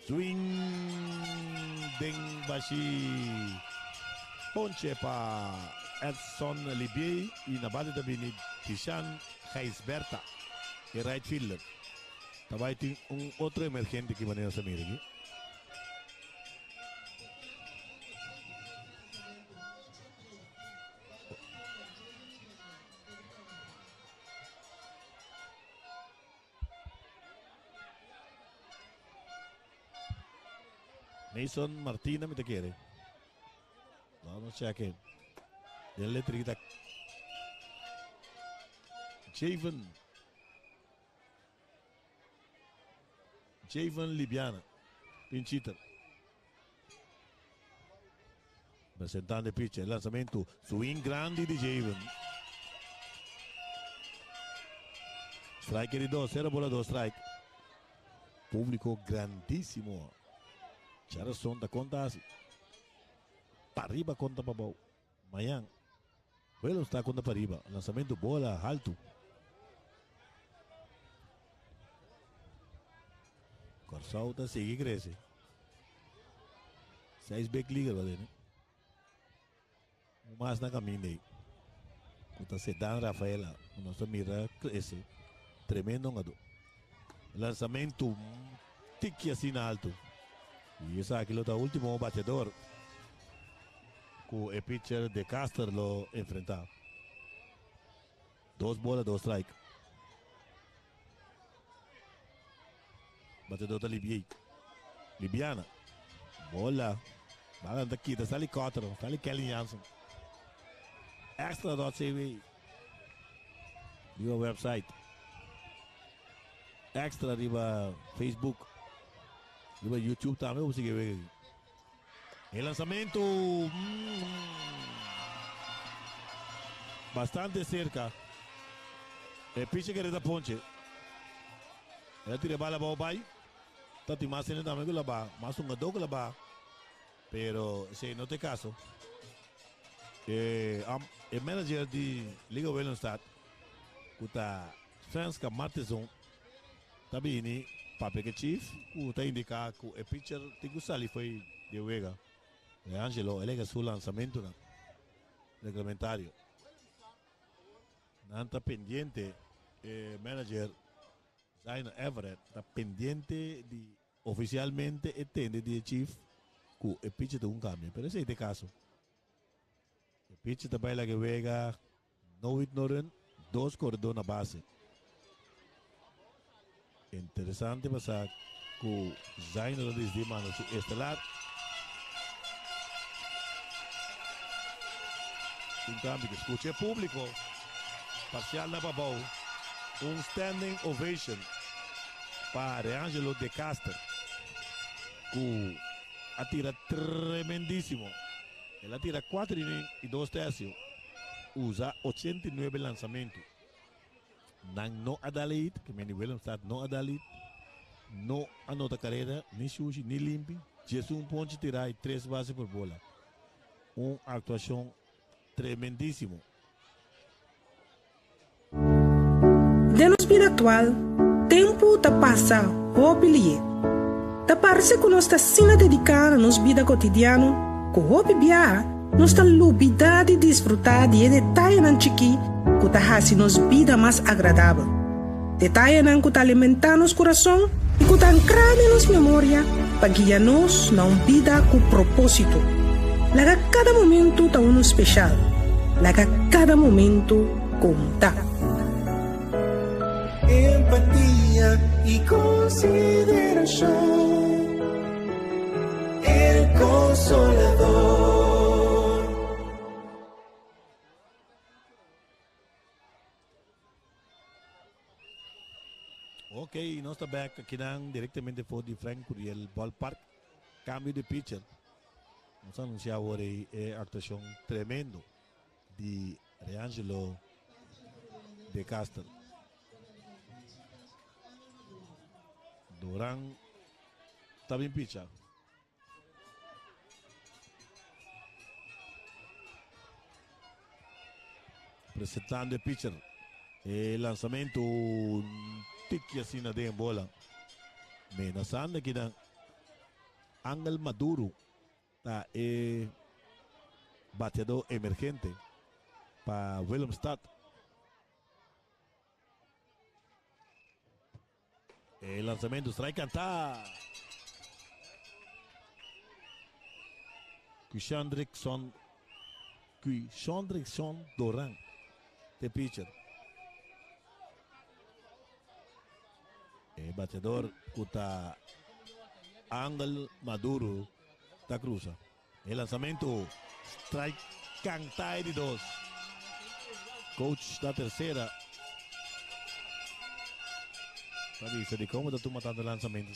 Swing den bashi. Ponche pa Edson Libiey y na bate ta bini Tishan Gijsberta, e right fielder. Ta bai tin un otro emergente ki manera sa mira aki. Mason Martina mi ta kere. Vamos check. Den letrita. Javen. Javen Libiana. Pinchita. Presentando e pitcher. Lanzamento. Swing grandi di Javen. Strike di dos. Cero bola dos strike. Público grandísimo. Charleston ta conta así. Pa riba conta pa bou. Mayan. Willemstad conta pa riba. Lanzamento bola alto. Kòrsou ta sigui krese. Seis big leaguer ba tene. Un mas na kaminda ei. Ku ta Sedan Rafaela. Ku nos ta mira krese. Tremendo hungadó. Lanzamento tiki asina alto. I esaki lo ta ultimo bateador ku e pitcher De Caster lo enfrenta. Dos bola, dos strike. Batedor ta Libiey. Libiana. Bola. Bala ta kita. Sali Cotter. Sali Kelly Jansen. Extra.cw. Riba website. Extra riba Facebook. Riba YouTube tambe. Vamos seguir. E lanzamento. Bastante cerca. E pitcher que reta ponche. El a tira e bala abao bai. Ta tin mas hende tambe ku la ba. Mas hungadó ku la ba. Pero esei no ta e kaso. E, e manager di Liga Willemstad, ku ta Svenska Martensson, ta bini papia ku e chief ku ta indiká ku e pitcher tin ku sali fo'i di e wega. Leangelo, el a hega su lansamentunan reglamentario. Nan ta pendiente, e manager Zaina Everett ta pendiente di ofisialmente e tende di e chief ku e pitcher ta un kambio, pero esei ta e kaso. E pitcher ta bai laga e wega no hit no run, dos koredó na base. Interesante pa sa. Ku Zaino ta disidí manda su estelar. Un kambio ku skucha e públiko parsial na Pabou. Un standing ovation pa Reangelo De Caster ku a tira tremendísimo. El a tira kuater inning i dos tersio, usa 89 lansamentu. Nan no a dal hit, ke men di Willemstad no a dal hit, no a nota karera, ni shushi, ni limpi, djesun ponchi tirá i tres base por bola. Un aktuashon tremendísimo. Den nos bida aktual, tempu ta pasa hopi lié. Ta parse ku nos ta asina dediká na nos bida kotidiano ku hopi biaha nos ta lubidá di disfrutá di e detayenan chikí ku ta hasi nos bida mas agradabel. Detayenan ku ta alimentá nos kurason i ku ta ankrá den nos memoria pa guia nos na un bida ku propósito. Laga kada momentu ta unu speshal. Laga kada momentu konta. Empatia y consideracion. El Consolador. Ok, nos ta back akinan directamente for di Frank Curiel Ballpark. Cambio di pitcher. Nos a anuncia awor e actuacion tremendo di Reangelo De Castel. Duran ta bin picha. Presentando e pitcher. E lanzamento tiki asina den bola. Menazando akinan Angel Maduro. Ta e bateador emergente pa Willemstad. E lanzamento strike canta. Kushandrickson Kushandrickson Doran de pitcher. E bateador ku ta Angel Maduro ta cruza. E lanzamento strike canta e di dos. Coach ta tercera. Ta bisa di como ta tuma tanto lanzamento.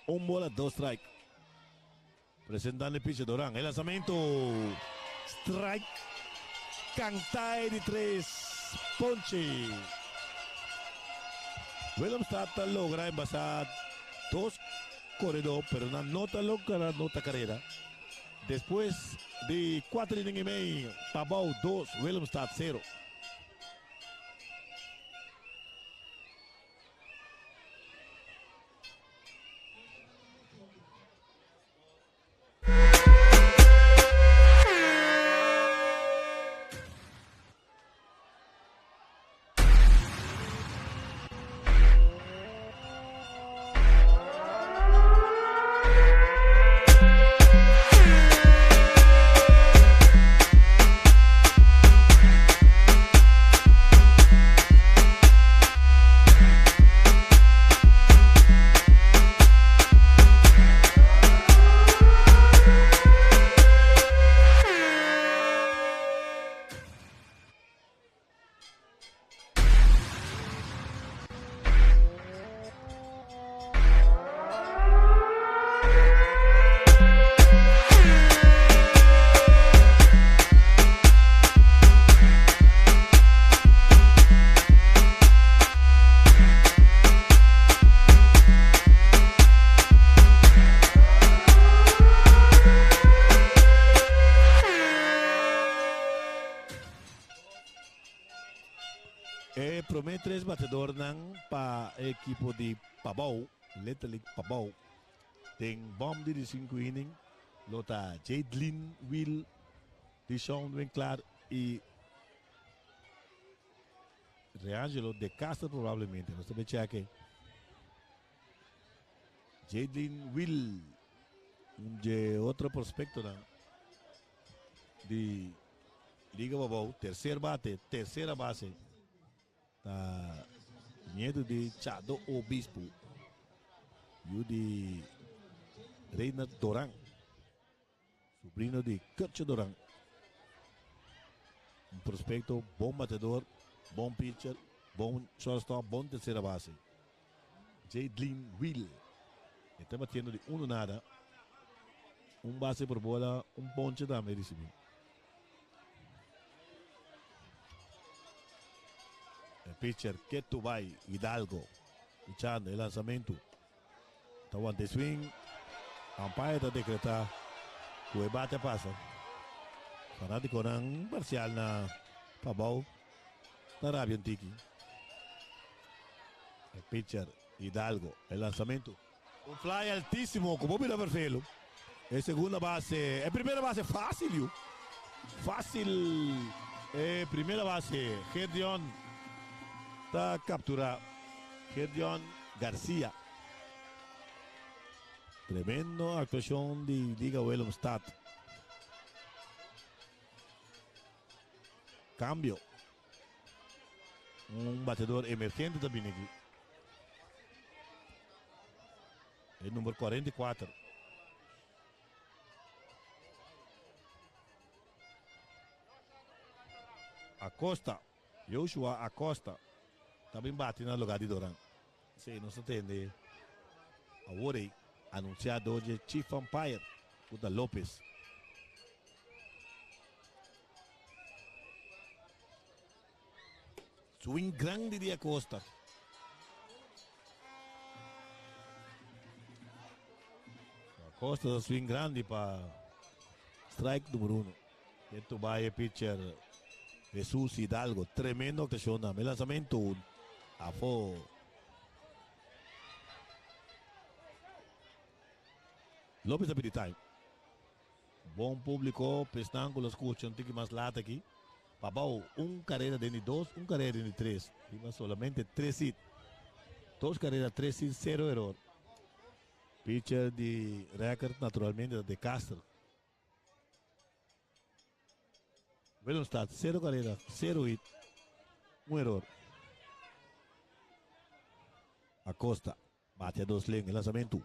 Un bola, dos strike. Presentando e pitcher Doran. E lanzamento strike canta e di tres ponche. Willemstad ta logra embasa dos corredor, pero nan no ta logra nota carrera. Despues di cuatro inning y mei, Pabao dos, Willemstad cero. E prome tres batedornan pa e ekipo di Pabou, Little League Pabou, den bom di di sinku inning lo ta Jadlyn Wiel, Dishon Winklaar y Reangelo De Castro probablemente. Nos ta bay check. Jadlyn Wiel, un dje otro prospectonan di Liga Pabou, tercer bate, tercera base. Ta Nieto di Chado Obispo. Yu di Reina Doran. Sobrino di Kurtje Doran. Un prospecto, bon batedor, bon pitcher, bon shortstop, bon tercera base. Jadlin Will. E ta batiendo di uno nada. Un base por bola, un ponche tambe recibi. E pitcher ketu bai Hidalgo. Pichando e lanzamento. Ta wanta e swing. Umpire ta decreta cu e bate a pasa. Fanaticonan parcial na pabao ta rabia un tiki. E pitcher Hidalgo. E lanzamento. Un fly altisimo cu bo bira vervelo. E segunda base, e primera base facil yu. Facil e primera base Gedeon ta captura. Gedeon Garcia. Tremendo actuacion di Liga Willemstad. Cambio. Un batedor emergente ta bini aki. E number 44. Acosta. Joshua Acosta ta bin bati na lugar di Doran. Sí, nos ta tende awor ei anuncia door dje Chief Umpire, cu ta Lopez. Swing grandi di Acosta. Acosta ta swing grandi pa strike numero uno. Eto bai e pitcher Jesus Hidalgo. Tremendo actuacion tambe. Lanzamento afo. Lopez a pidi time. Bon publico pesnan cu lo scucha un tiki mas laat aki. Pabao un carera den di dos, un carera den di tres. Riba solamente tres hit. Dos carera, tres hit, cero error. Pitcher di record naturalmente ta De Castro. Willemstad, cero carera, cero hit, un error. Acosta. Bate a dos len e lanzamentu.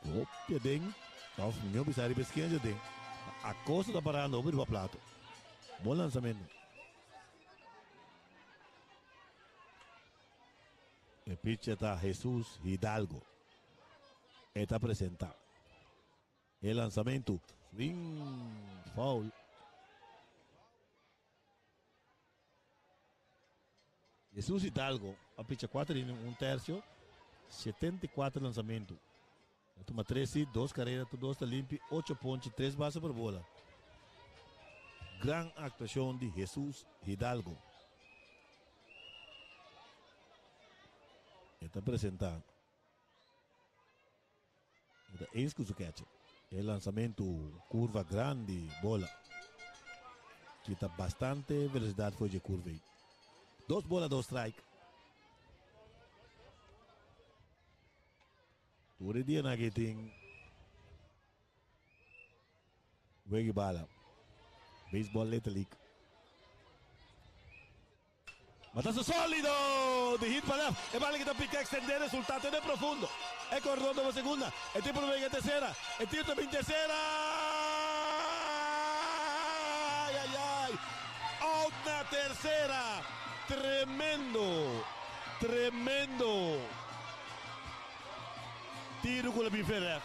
Hopi aden, of mihó bisa riba eskina dje aden. Acosta ta parando hopi riba plato. Bon lanzamentu. E pitcher ta Jesus Hidalgo. E ta presenta. E lanzamentu. Swing foul. Jesus Hidalgo a picha cuater inning un tercio, 74 lanzamento. A tuma tres hit, dos carrera, tur dos ta limpi, ocho ponche, tres base por bola. Gran actuacion di Jesus Hidalgo. E ta presenta. E ta eens cu su catcher. E lanzamento curva grandi bola. Kita bastante velocidad for dje curva ei. Dos bola dos strike. Tur e dianan aki tin wega bala. Baseball Little League. Batazo solido di hit pa left. E bala ki ta pica extende resulta te den profundo. E cordon ta pa segunda. E tipo ta bringa tercera. E tiro ta bin tercera. Ay ay ay. Out na tercera. Tremendo. Tremendo. Tiro cu la bin Ferrer.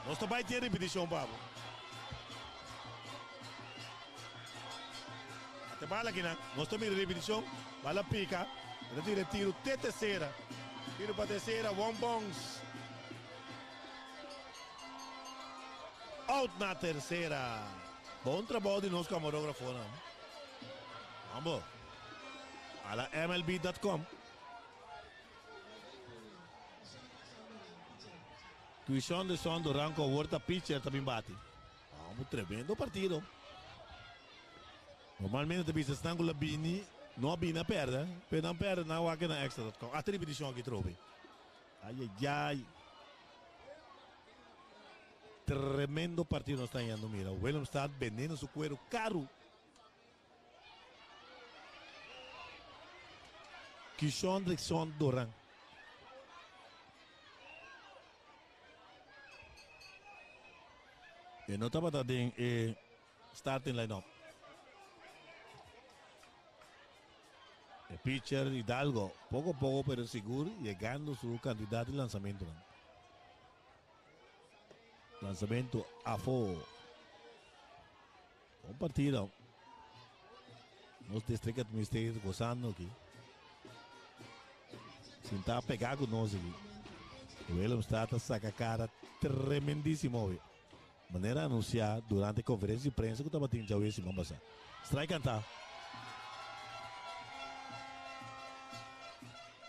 Nos ta bay tin repeticion pa bo. Ate bala kinan. Nos ta mira repeticion. Bala pica. E ta tira e tiro te tercera. Tiro pa tercera. One bounce. Out na tercera. Bon trabou di nos camarografonan. Mambo. Ala MLB.com. Tuishon de son Duran cu awor ta pitcher ta bin bati. Un tremendo partido. Normalmente ta bisa esnan cu la bini no a bini a perde, pero nan perde nan wak na extra dot com. Hasta ripeticion aki trobe. Ayayay. Tremendo partido nos ta yendo mira. Willemstad bendiendo su cuero caro. Kishon Rickson Doran. E no tabata den e starting line-up. E pitcher Hidalgo poco poco pero sigur yegando su cantidad di lanzamentonan. Lanzamento afo. Bon partido. Nos district administrator gozando aki. Sinta pegá ku nos aki. Willemstad a saka kara tremendísimo hoy. Manera anunsiá durante konferensia di prensa ku tabatin djawe siman pasá. Strike kantá.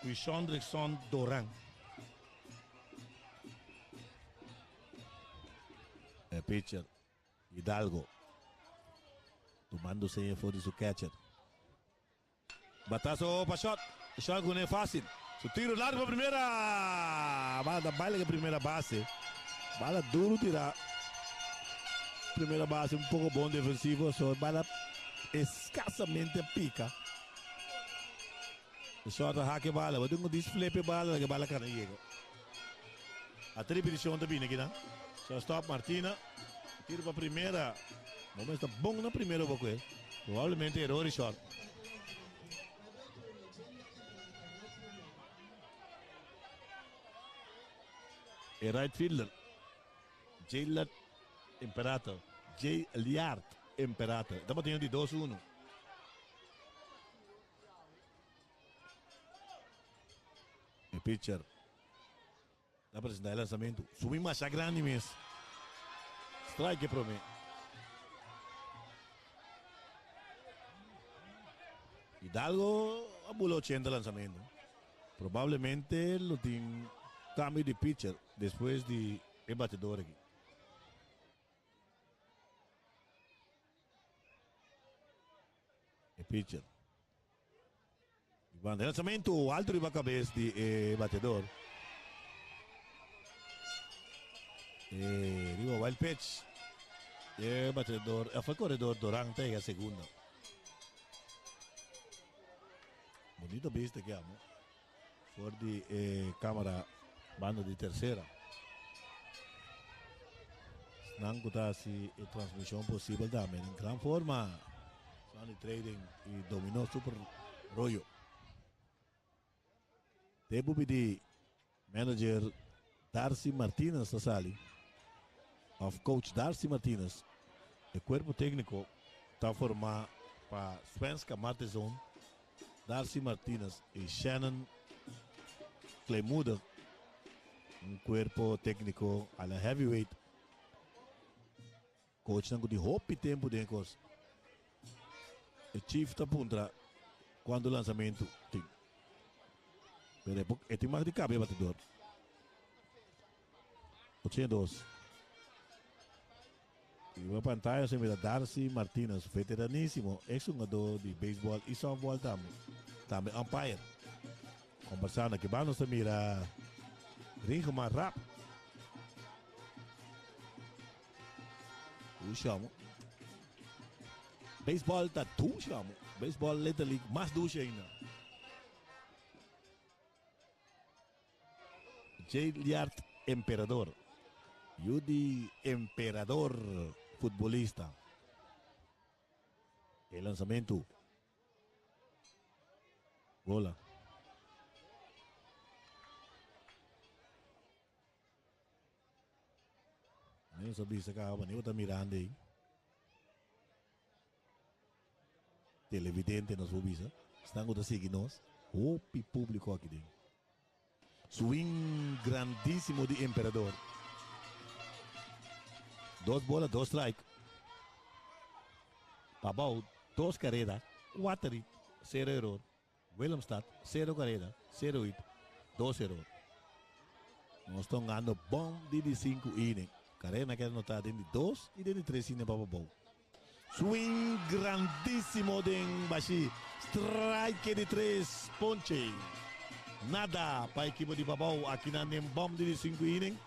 Quishondrickson Doran. E pitcher Hidalgo tumando seña for di su catcher. Batazo pa shot. Shot ku ne fácil. Su tiro largo pa primera. Bala ta baila ke primera base. Bala duro tira. Primera base un poco bon defensivo. So bala escasamente pica. Shot a hake bala. Bo tin ku dis flip e bala ke bala kana yega. A tripiticion ta bini aki nan. Shortstop Martina. Tiro pa primera. Momento ta bon na primera bo kue. Probablemente error di short. E right fielder. Jaylet Imperator. Jay Liard Imperator. Ta batiendo di 2-1. E pitcher ta presenta e lanzamento. Subi masha grandi mes. Strike e prome. Hidalgo a bula 80 lanzamento. Probablemente lo tin cambio di pitcher despues di e batedor aki. E pitcher. Banda lanzamento alto riba cabez di e batedor. E riba wild pitch. E batedor, e corredor Doran ta llega segunda. Bonito vista que amo. For di e camera banda di tercera. Esnan cu ta haci e transmision posibel tambe den gran forma. Sunny Trading y Domino Super Rollo. Tempo pidi manager Darcy Martinez ta sali. Of coach Darcy Martinez. E cuerpo tecnico ta forma pa Svenska Martezon, Darcy Martinez y Shannon Kleemoeder. Un cuerpo tecnico a la heavyweight. Coachnan cu tin hopi tempo den e cos. E chief ta puntra cuanto lanzamento tin. Pero e tin mag di cambia batidor. 82. Riba pantaya se mira Darcy Martinez, veteranísimo, ex jugador di beisbòl i sòftbòl tambe, tambe umpire. Kombersando aki banda nos ta mira Ringemar Rapp. Dushi amo. Beisbòl ta dushi amo. Beisbòl Little League mas dushi ainda. Jayliard Emperador, yu di Emperador futbolista. E lanzamentu. Bola. Nos a bisa caba, ni bo ta mirando ei. Televidente nos por bisa. Esnan ku ta sigui nos. Hopi públiko aki den. Swing grandísimo di Emperador. Dos bola, dos strike. Pabou, dos kareda, kuater hit, sero eror. Willemstad, sero kareda, sero hit, dos eror. Nos ta hungando bon di di sinku inning. Kareda na keda notá den di dos i den di tres inning pa Pabou. Swing grandísimo den bashi. Strike di tres ponche. Nada pa ekipo di Pabou akinan den bom di di sinku inning.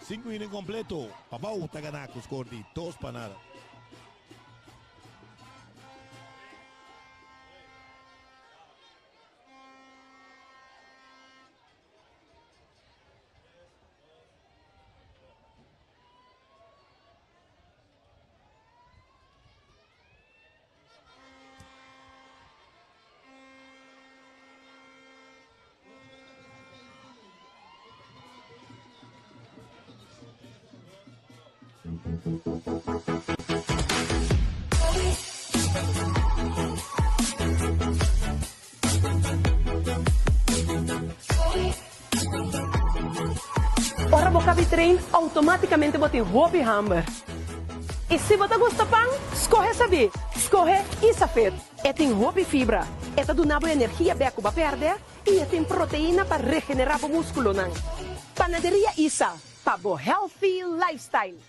Sinku inning kompleto. Pabou ta gana ku skor di dos pa nada. Ora bo kabi train, automáticamente bo tin hopi hamber. I si bo ta gusta pan, skohe sabí, skohe Isafit. E tin hopi fibra, e ta duna bo energia bek ku bo a pèrdè i e tin proteina pa regenerá bo múskulonan. Panaderia Isa, pa bo healthy lifestyle.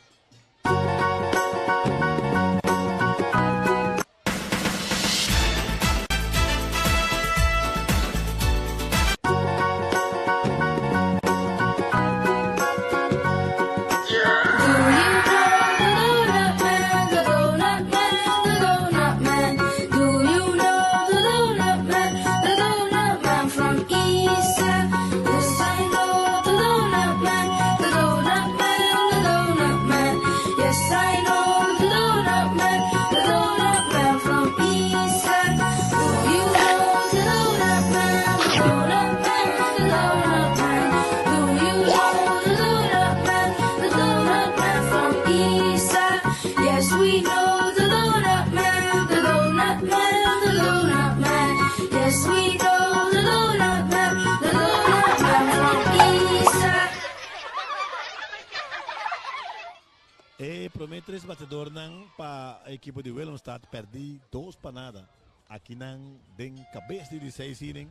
E prome tres batedornan pa ekipo di Willemstad perdi dos pa nada. Akinan den kabes di di seis inning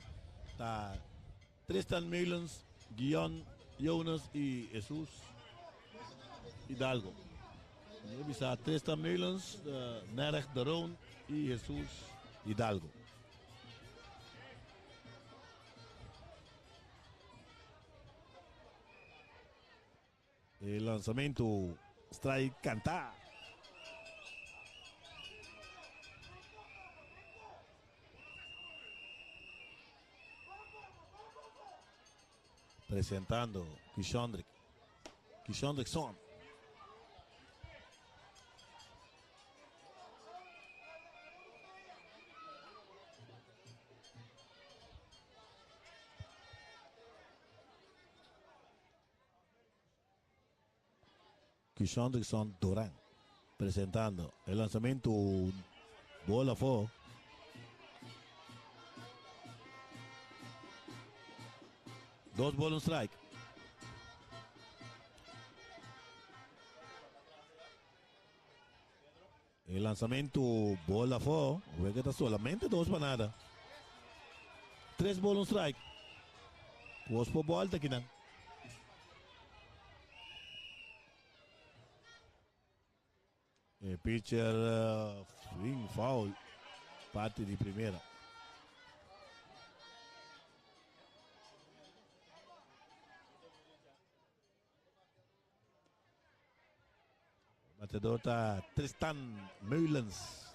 ta Tristan Meulens, Guion Jonas y Jesus Hidalgo. Mi a bisa Tristan Meulens, Nerg de Roon y Jesus Hidalgo. E lanzamento strike canta. Presentando Kishondrick. Kishondrickson. Kishondrickson Duran presentando e lanzamento bola afó. Dos bola un strike. E lanzamento bola afó. Wega ta solamente dos pa nada. Tres bola un strike. Kos por bolta kinan. E pitcher swing foul parti di primera. Batedor ta Tristan Meulens.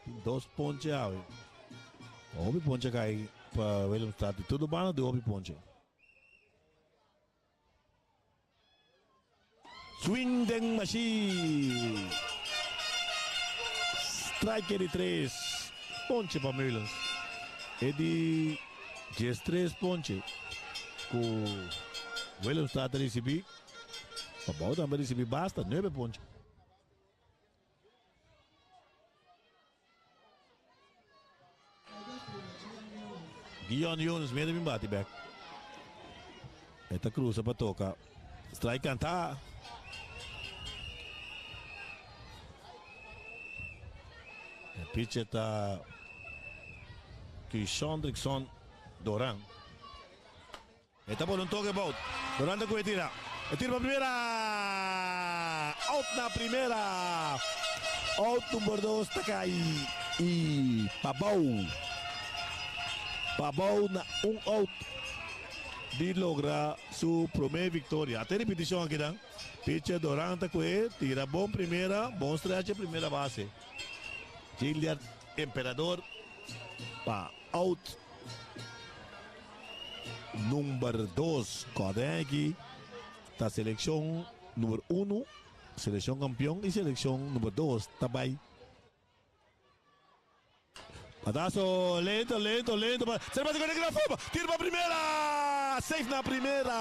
Tin dos ponche awe. Hopi ponche kai pa Willemstad. Di todo banda di hopi ponche. Swing den mashi. Strike di tres ponche pa Meulens. E di 13 ponche ku Willemstad a risibí. Pabou tambe a risibí basta, nuebe ponche. Guion Jones mira bin bati bek. E ta cruza pa toca. Strike canta. E pitcher ta Kishondrickson Doran. E ta pone un toke bout. Doran ta kohe tira. E tira pa primera. Out na primera. Out number dos ta kai i Pabou. Pabou na un out di logra su prome victoria. Ate ripeticion akinan. Pitcher Doran ta kohe tira bon primera, bon stretch e primera base. Gilliard Emperador pa out. Number dos Kòrda aki ta selekshon number uno, selekshon kampion i selekshon number dos ta bai. Bataso lento, lento, lento pa ser base kòrda gran forma, tira pa primera, safe na primera.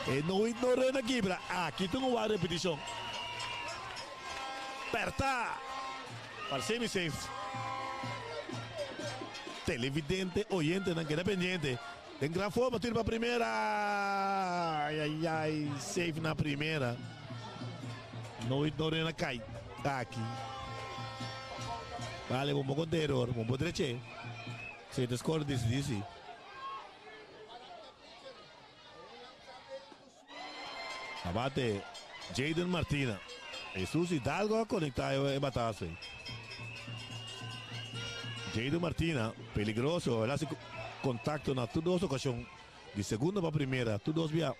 E no hit no run a kibra, aki ta un wak repetishon. Pèrtá! Parse mi safe. Televidente, oyentenan keda pendiente. Den gran forma tira pa primera. Ai ai ai, safe na primera. No hit no run a kai aki. Bale, bo con error, bo dreche. Si te score disidí si. A bate Jayden Martina. Jesus Hidalgo a conecta e batazo ey. Jayden Martina, peligroso, el haci contacto na tur dos ocasion, di segunda pa primera, tur dos bia.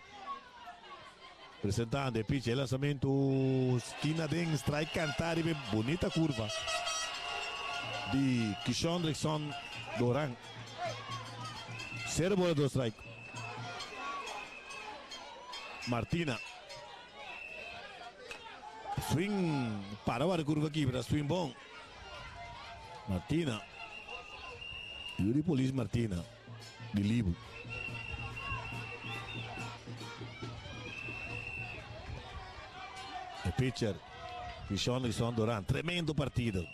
Presentando e pitch, e lanzamento stina den strike canta riba e bunita curva di Kishondrickson Doran. Cero bola dos strike. Martina. Swing para wak curva kibra, swing bon. Martina. Yuri Polis Martina di Libu. E pitcher Kishon Doran. Tremendo partido.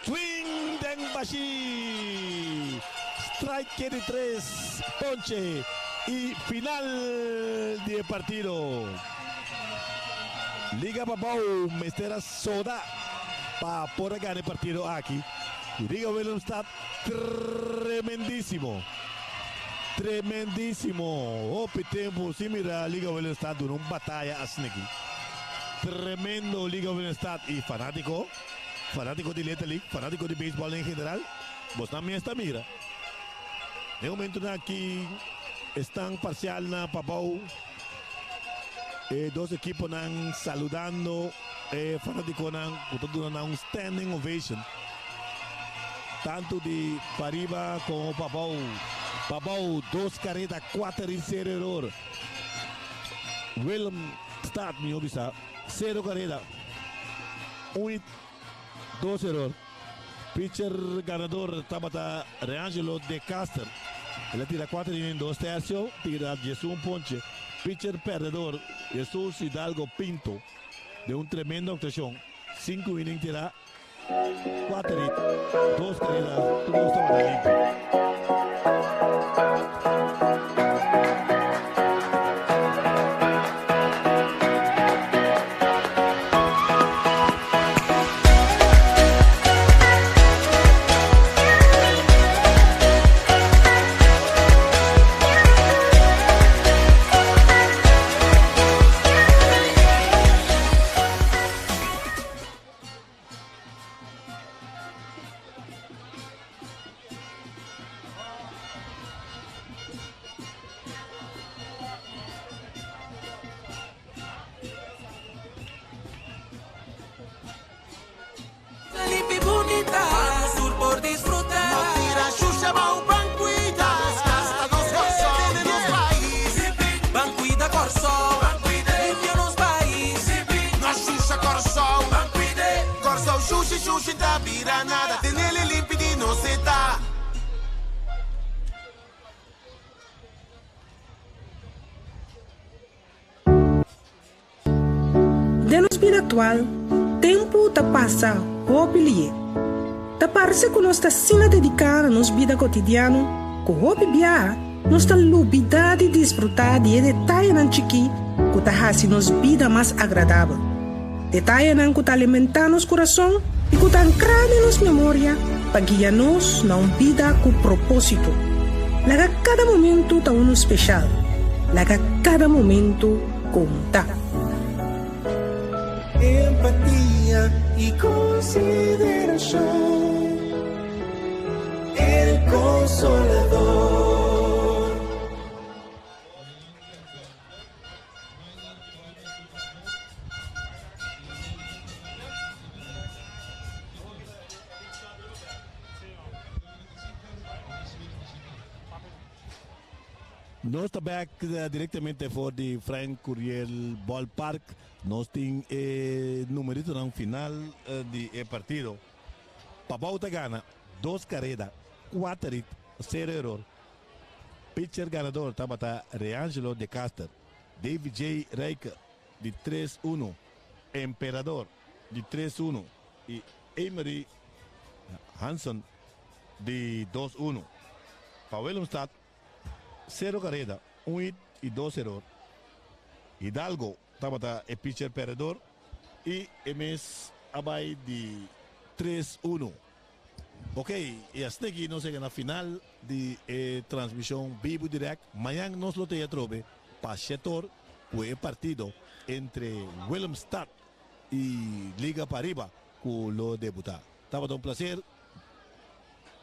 Swing den bashi. Strike di tres ponche y final di e partido. Liga Pabou mester a soda pa por a gana e partido aki. Y Liga Willemstad tremendisimo. Tremendisimo. Hopi tempo sin mira Liga Willemstad duna un bataya asina aki. Tremendo Liga Willemstad y fanatico. Fanatico di Little League, fanatico di baseball en general, bosnan mes ta mira. Den momentonan aki esnan parcial na pabou e dos ekiponan saludando e fanaticonan cu ta duna nan un standing ovation. Tanto di pariba como pabou. Pabou dos careda cuater y cero error. Willemstad miho bisa cero careda. Un hit, dos eror. Pitcher ganador tabata Reangelo De Caster. El a tira cuater inning dos tercio, tira diesun ponche. Pitcher perdedor Jesus Hidalgo Pinto den un tremendo actuacion. Cinco inning tira, cuater hit, dos carrera, tur dos tabata limpio. Den nos bida aktual, tempu ta pasa hopi lié. Ta parse ku nos ta asina dediká na nos bida kotidiano ku hopi biaha nos ta lubidá di disfrutá di e detayenan chikí ku ta hasi nos bida mas agradabel. Detayenan ku ta alimentá nos kurason i ku ta ankrá den nos memoria pa guia nos na un bida ku propósito. Laga kada momentu ta unu speshal. Laga kada momentu konta. Empatia i konsiderashon, El Consolador. Nos ta bek directamente for di Frank Curiel Ballpark. Nos tin e numeritonan final di e partido. Pabou ta gana dos careda, cuater hit, cero error. Pitcher ganador tabata Reangelo De Caster. David J. Rijke di tres uno. Emperador di tres uno i Emery Hansen di dos uno. Pa Willemstad sero kareda, un hit i dos eror. Hidalgo tabata e pitcher pèrdedor i e mes a bai di tres uno. Ok, i asina aki nos yega na final di e transmishon bibu dirèkt. Mañan nos lo tei atrobe pa shetor ku e partido entre Willemstad i Liga Pariba ku lo debutá. Tabata un plaser.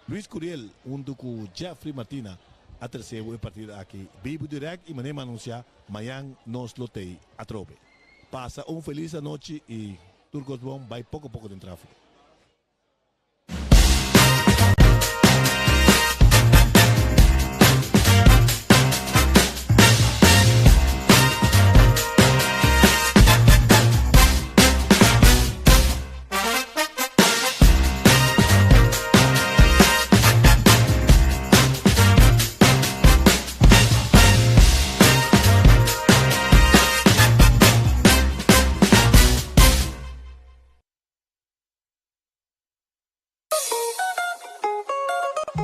Luis Curiel huntu ku Jeffrey Martina a trese bo e partido aki bibu dirèkt i manera mi a anunsiá, mañan nos lo tei atrobe. Pasa un felis anochi i tur kos bon, bai poko poko den tráfiko.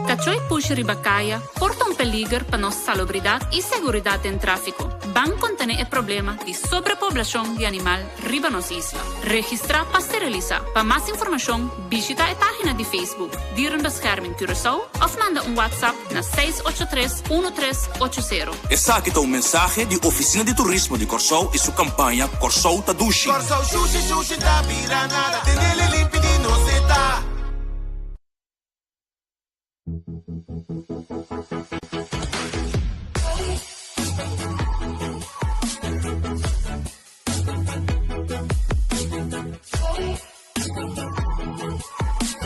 Kachó i pushi riba kaya por ta un peliger pa nos salobridat i seguridat den tráfiko. Ban kontené e problema di sobrepoblashon di animal riba nos isla. Registrá pa sterilisá. Pa mas informashon bishitá e página di Facebook Dierenbescherming Curaçao òf manda un WhatsApp na 683 1380. Esaki ta un mensahe di Ofisina di Turismo di Kòrsou i su kampaña Kòrsou ta dushi. Kòrsou shushi shushi ta bira nada tenele limpi di nos e ta.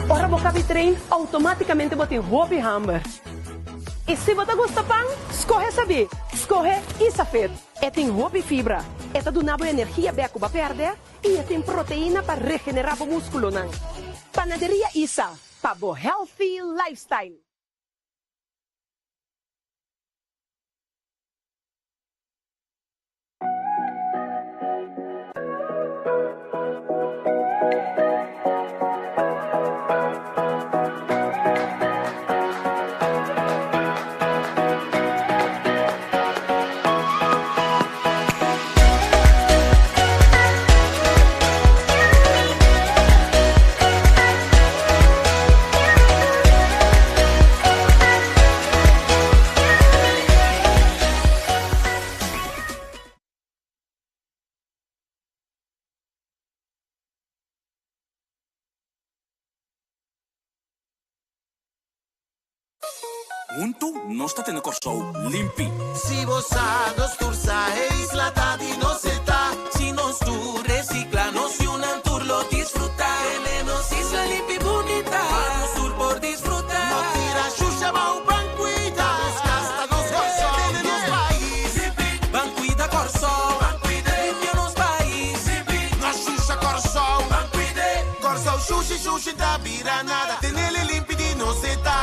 Ora bo kabi train, automáticamente bo tin hopi hamber. I si bo ta gusta pan, skohe sabí, skohe Isafit. E tin hopi fibra, e ta duna bo energia bek ku bo a pèrdè i e tin proteina pa regenerá bo múskulonan. Panaderia Isa, pa bo healthy lifestyle! Huntu nos ta tene Kòrsou limpi. Si bo sa, nos tur sa, e isla ta di nos e ta. Si nos tur recicla, nos yunan tur lo disfruta. Tene nos isla limpi bunita, pa nos tur por disfruta. No tira shusha bou, ban cuida nos cas, ta nos Kòrsou, tene nos pais. Ban cuida Kòrsou, ban cuida, limpia nos pais. No shusha Kòrsou, ban cuida. Kòrsou shushi shushi ta bira nada, tenele limpi di nos e ta.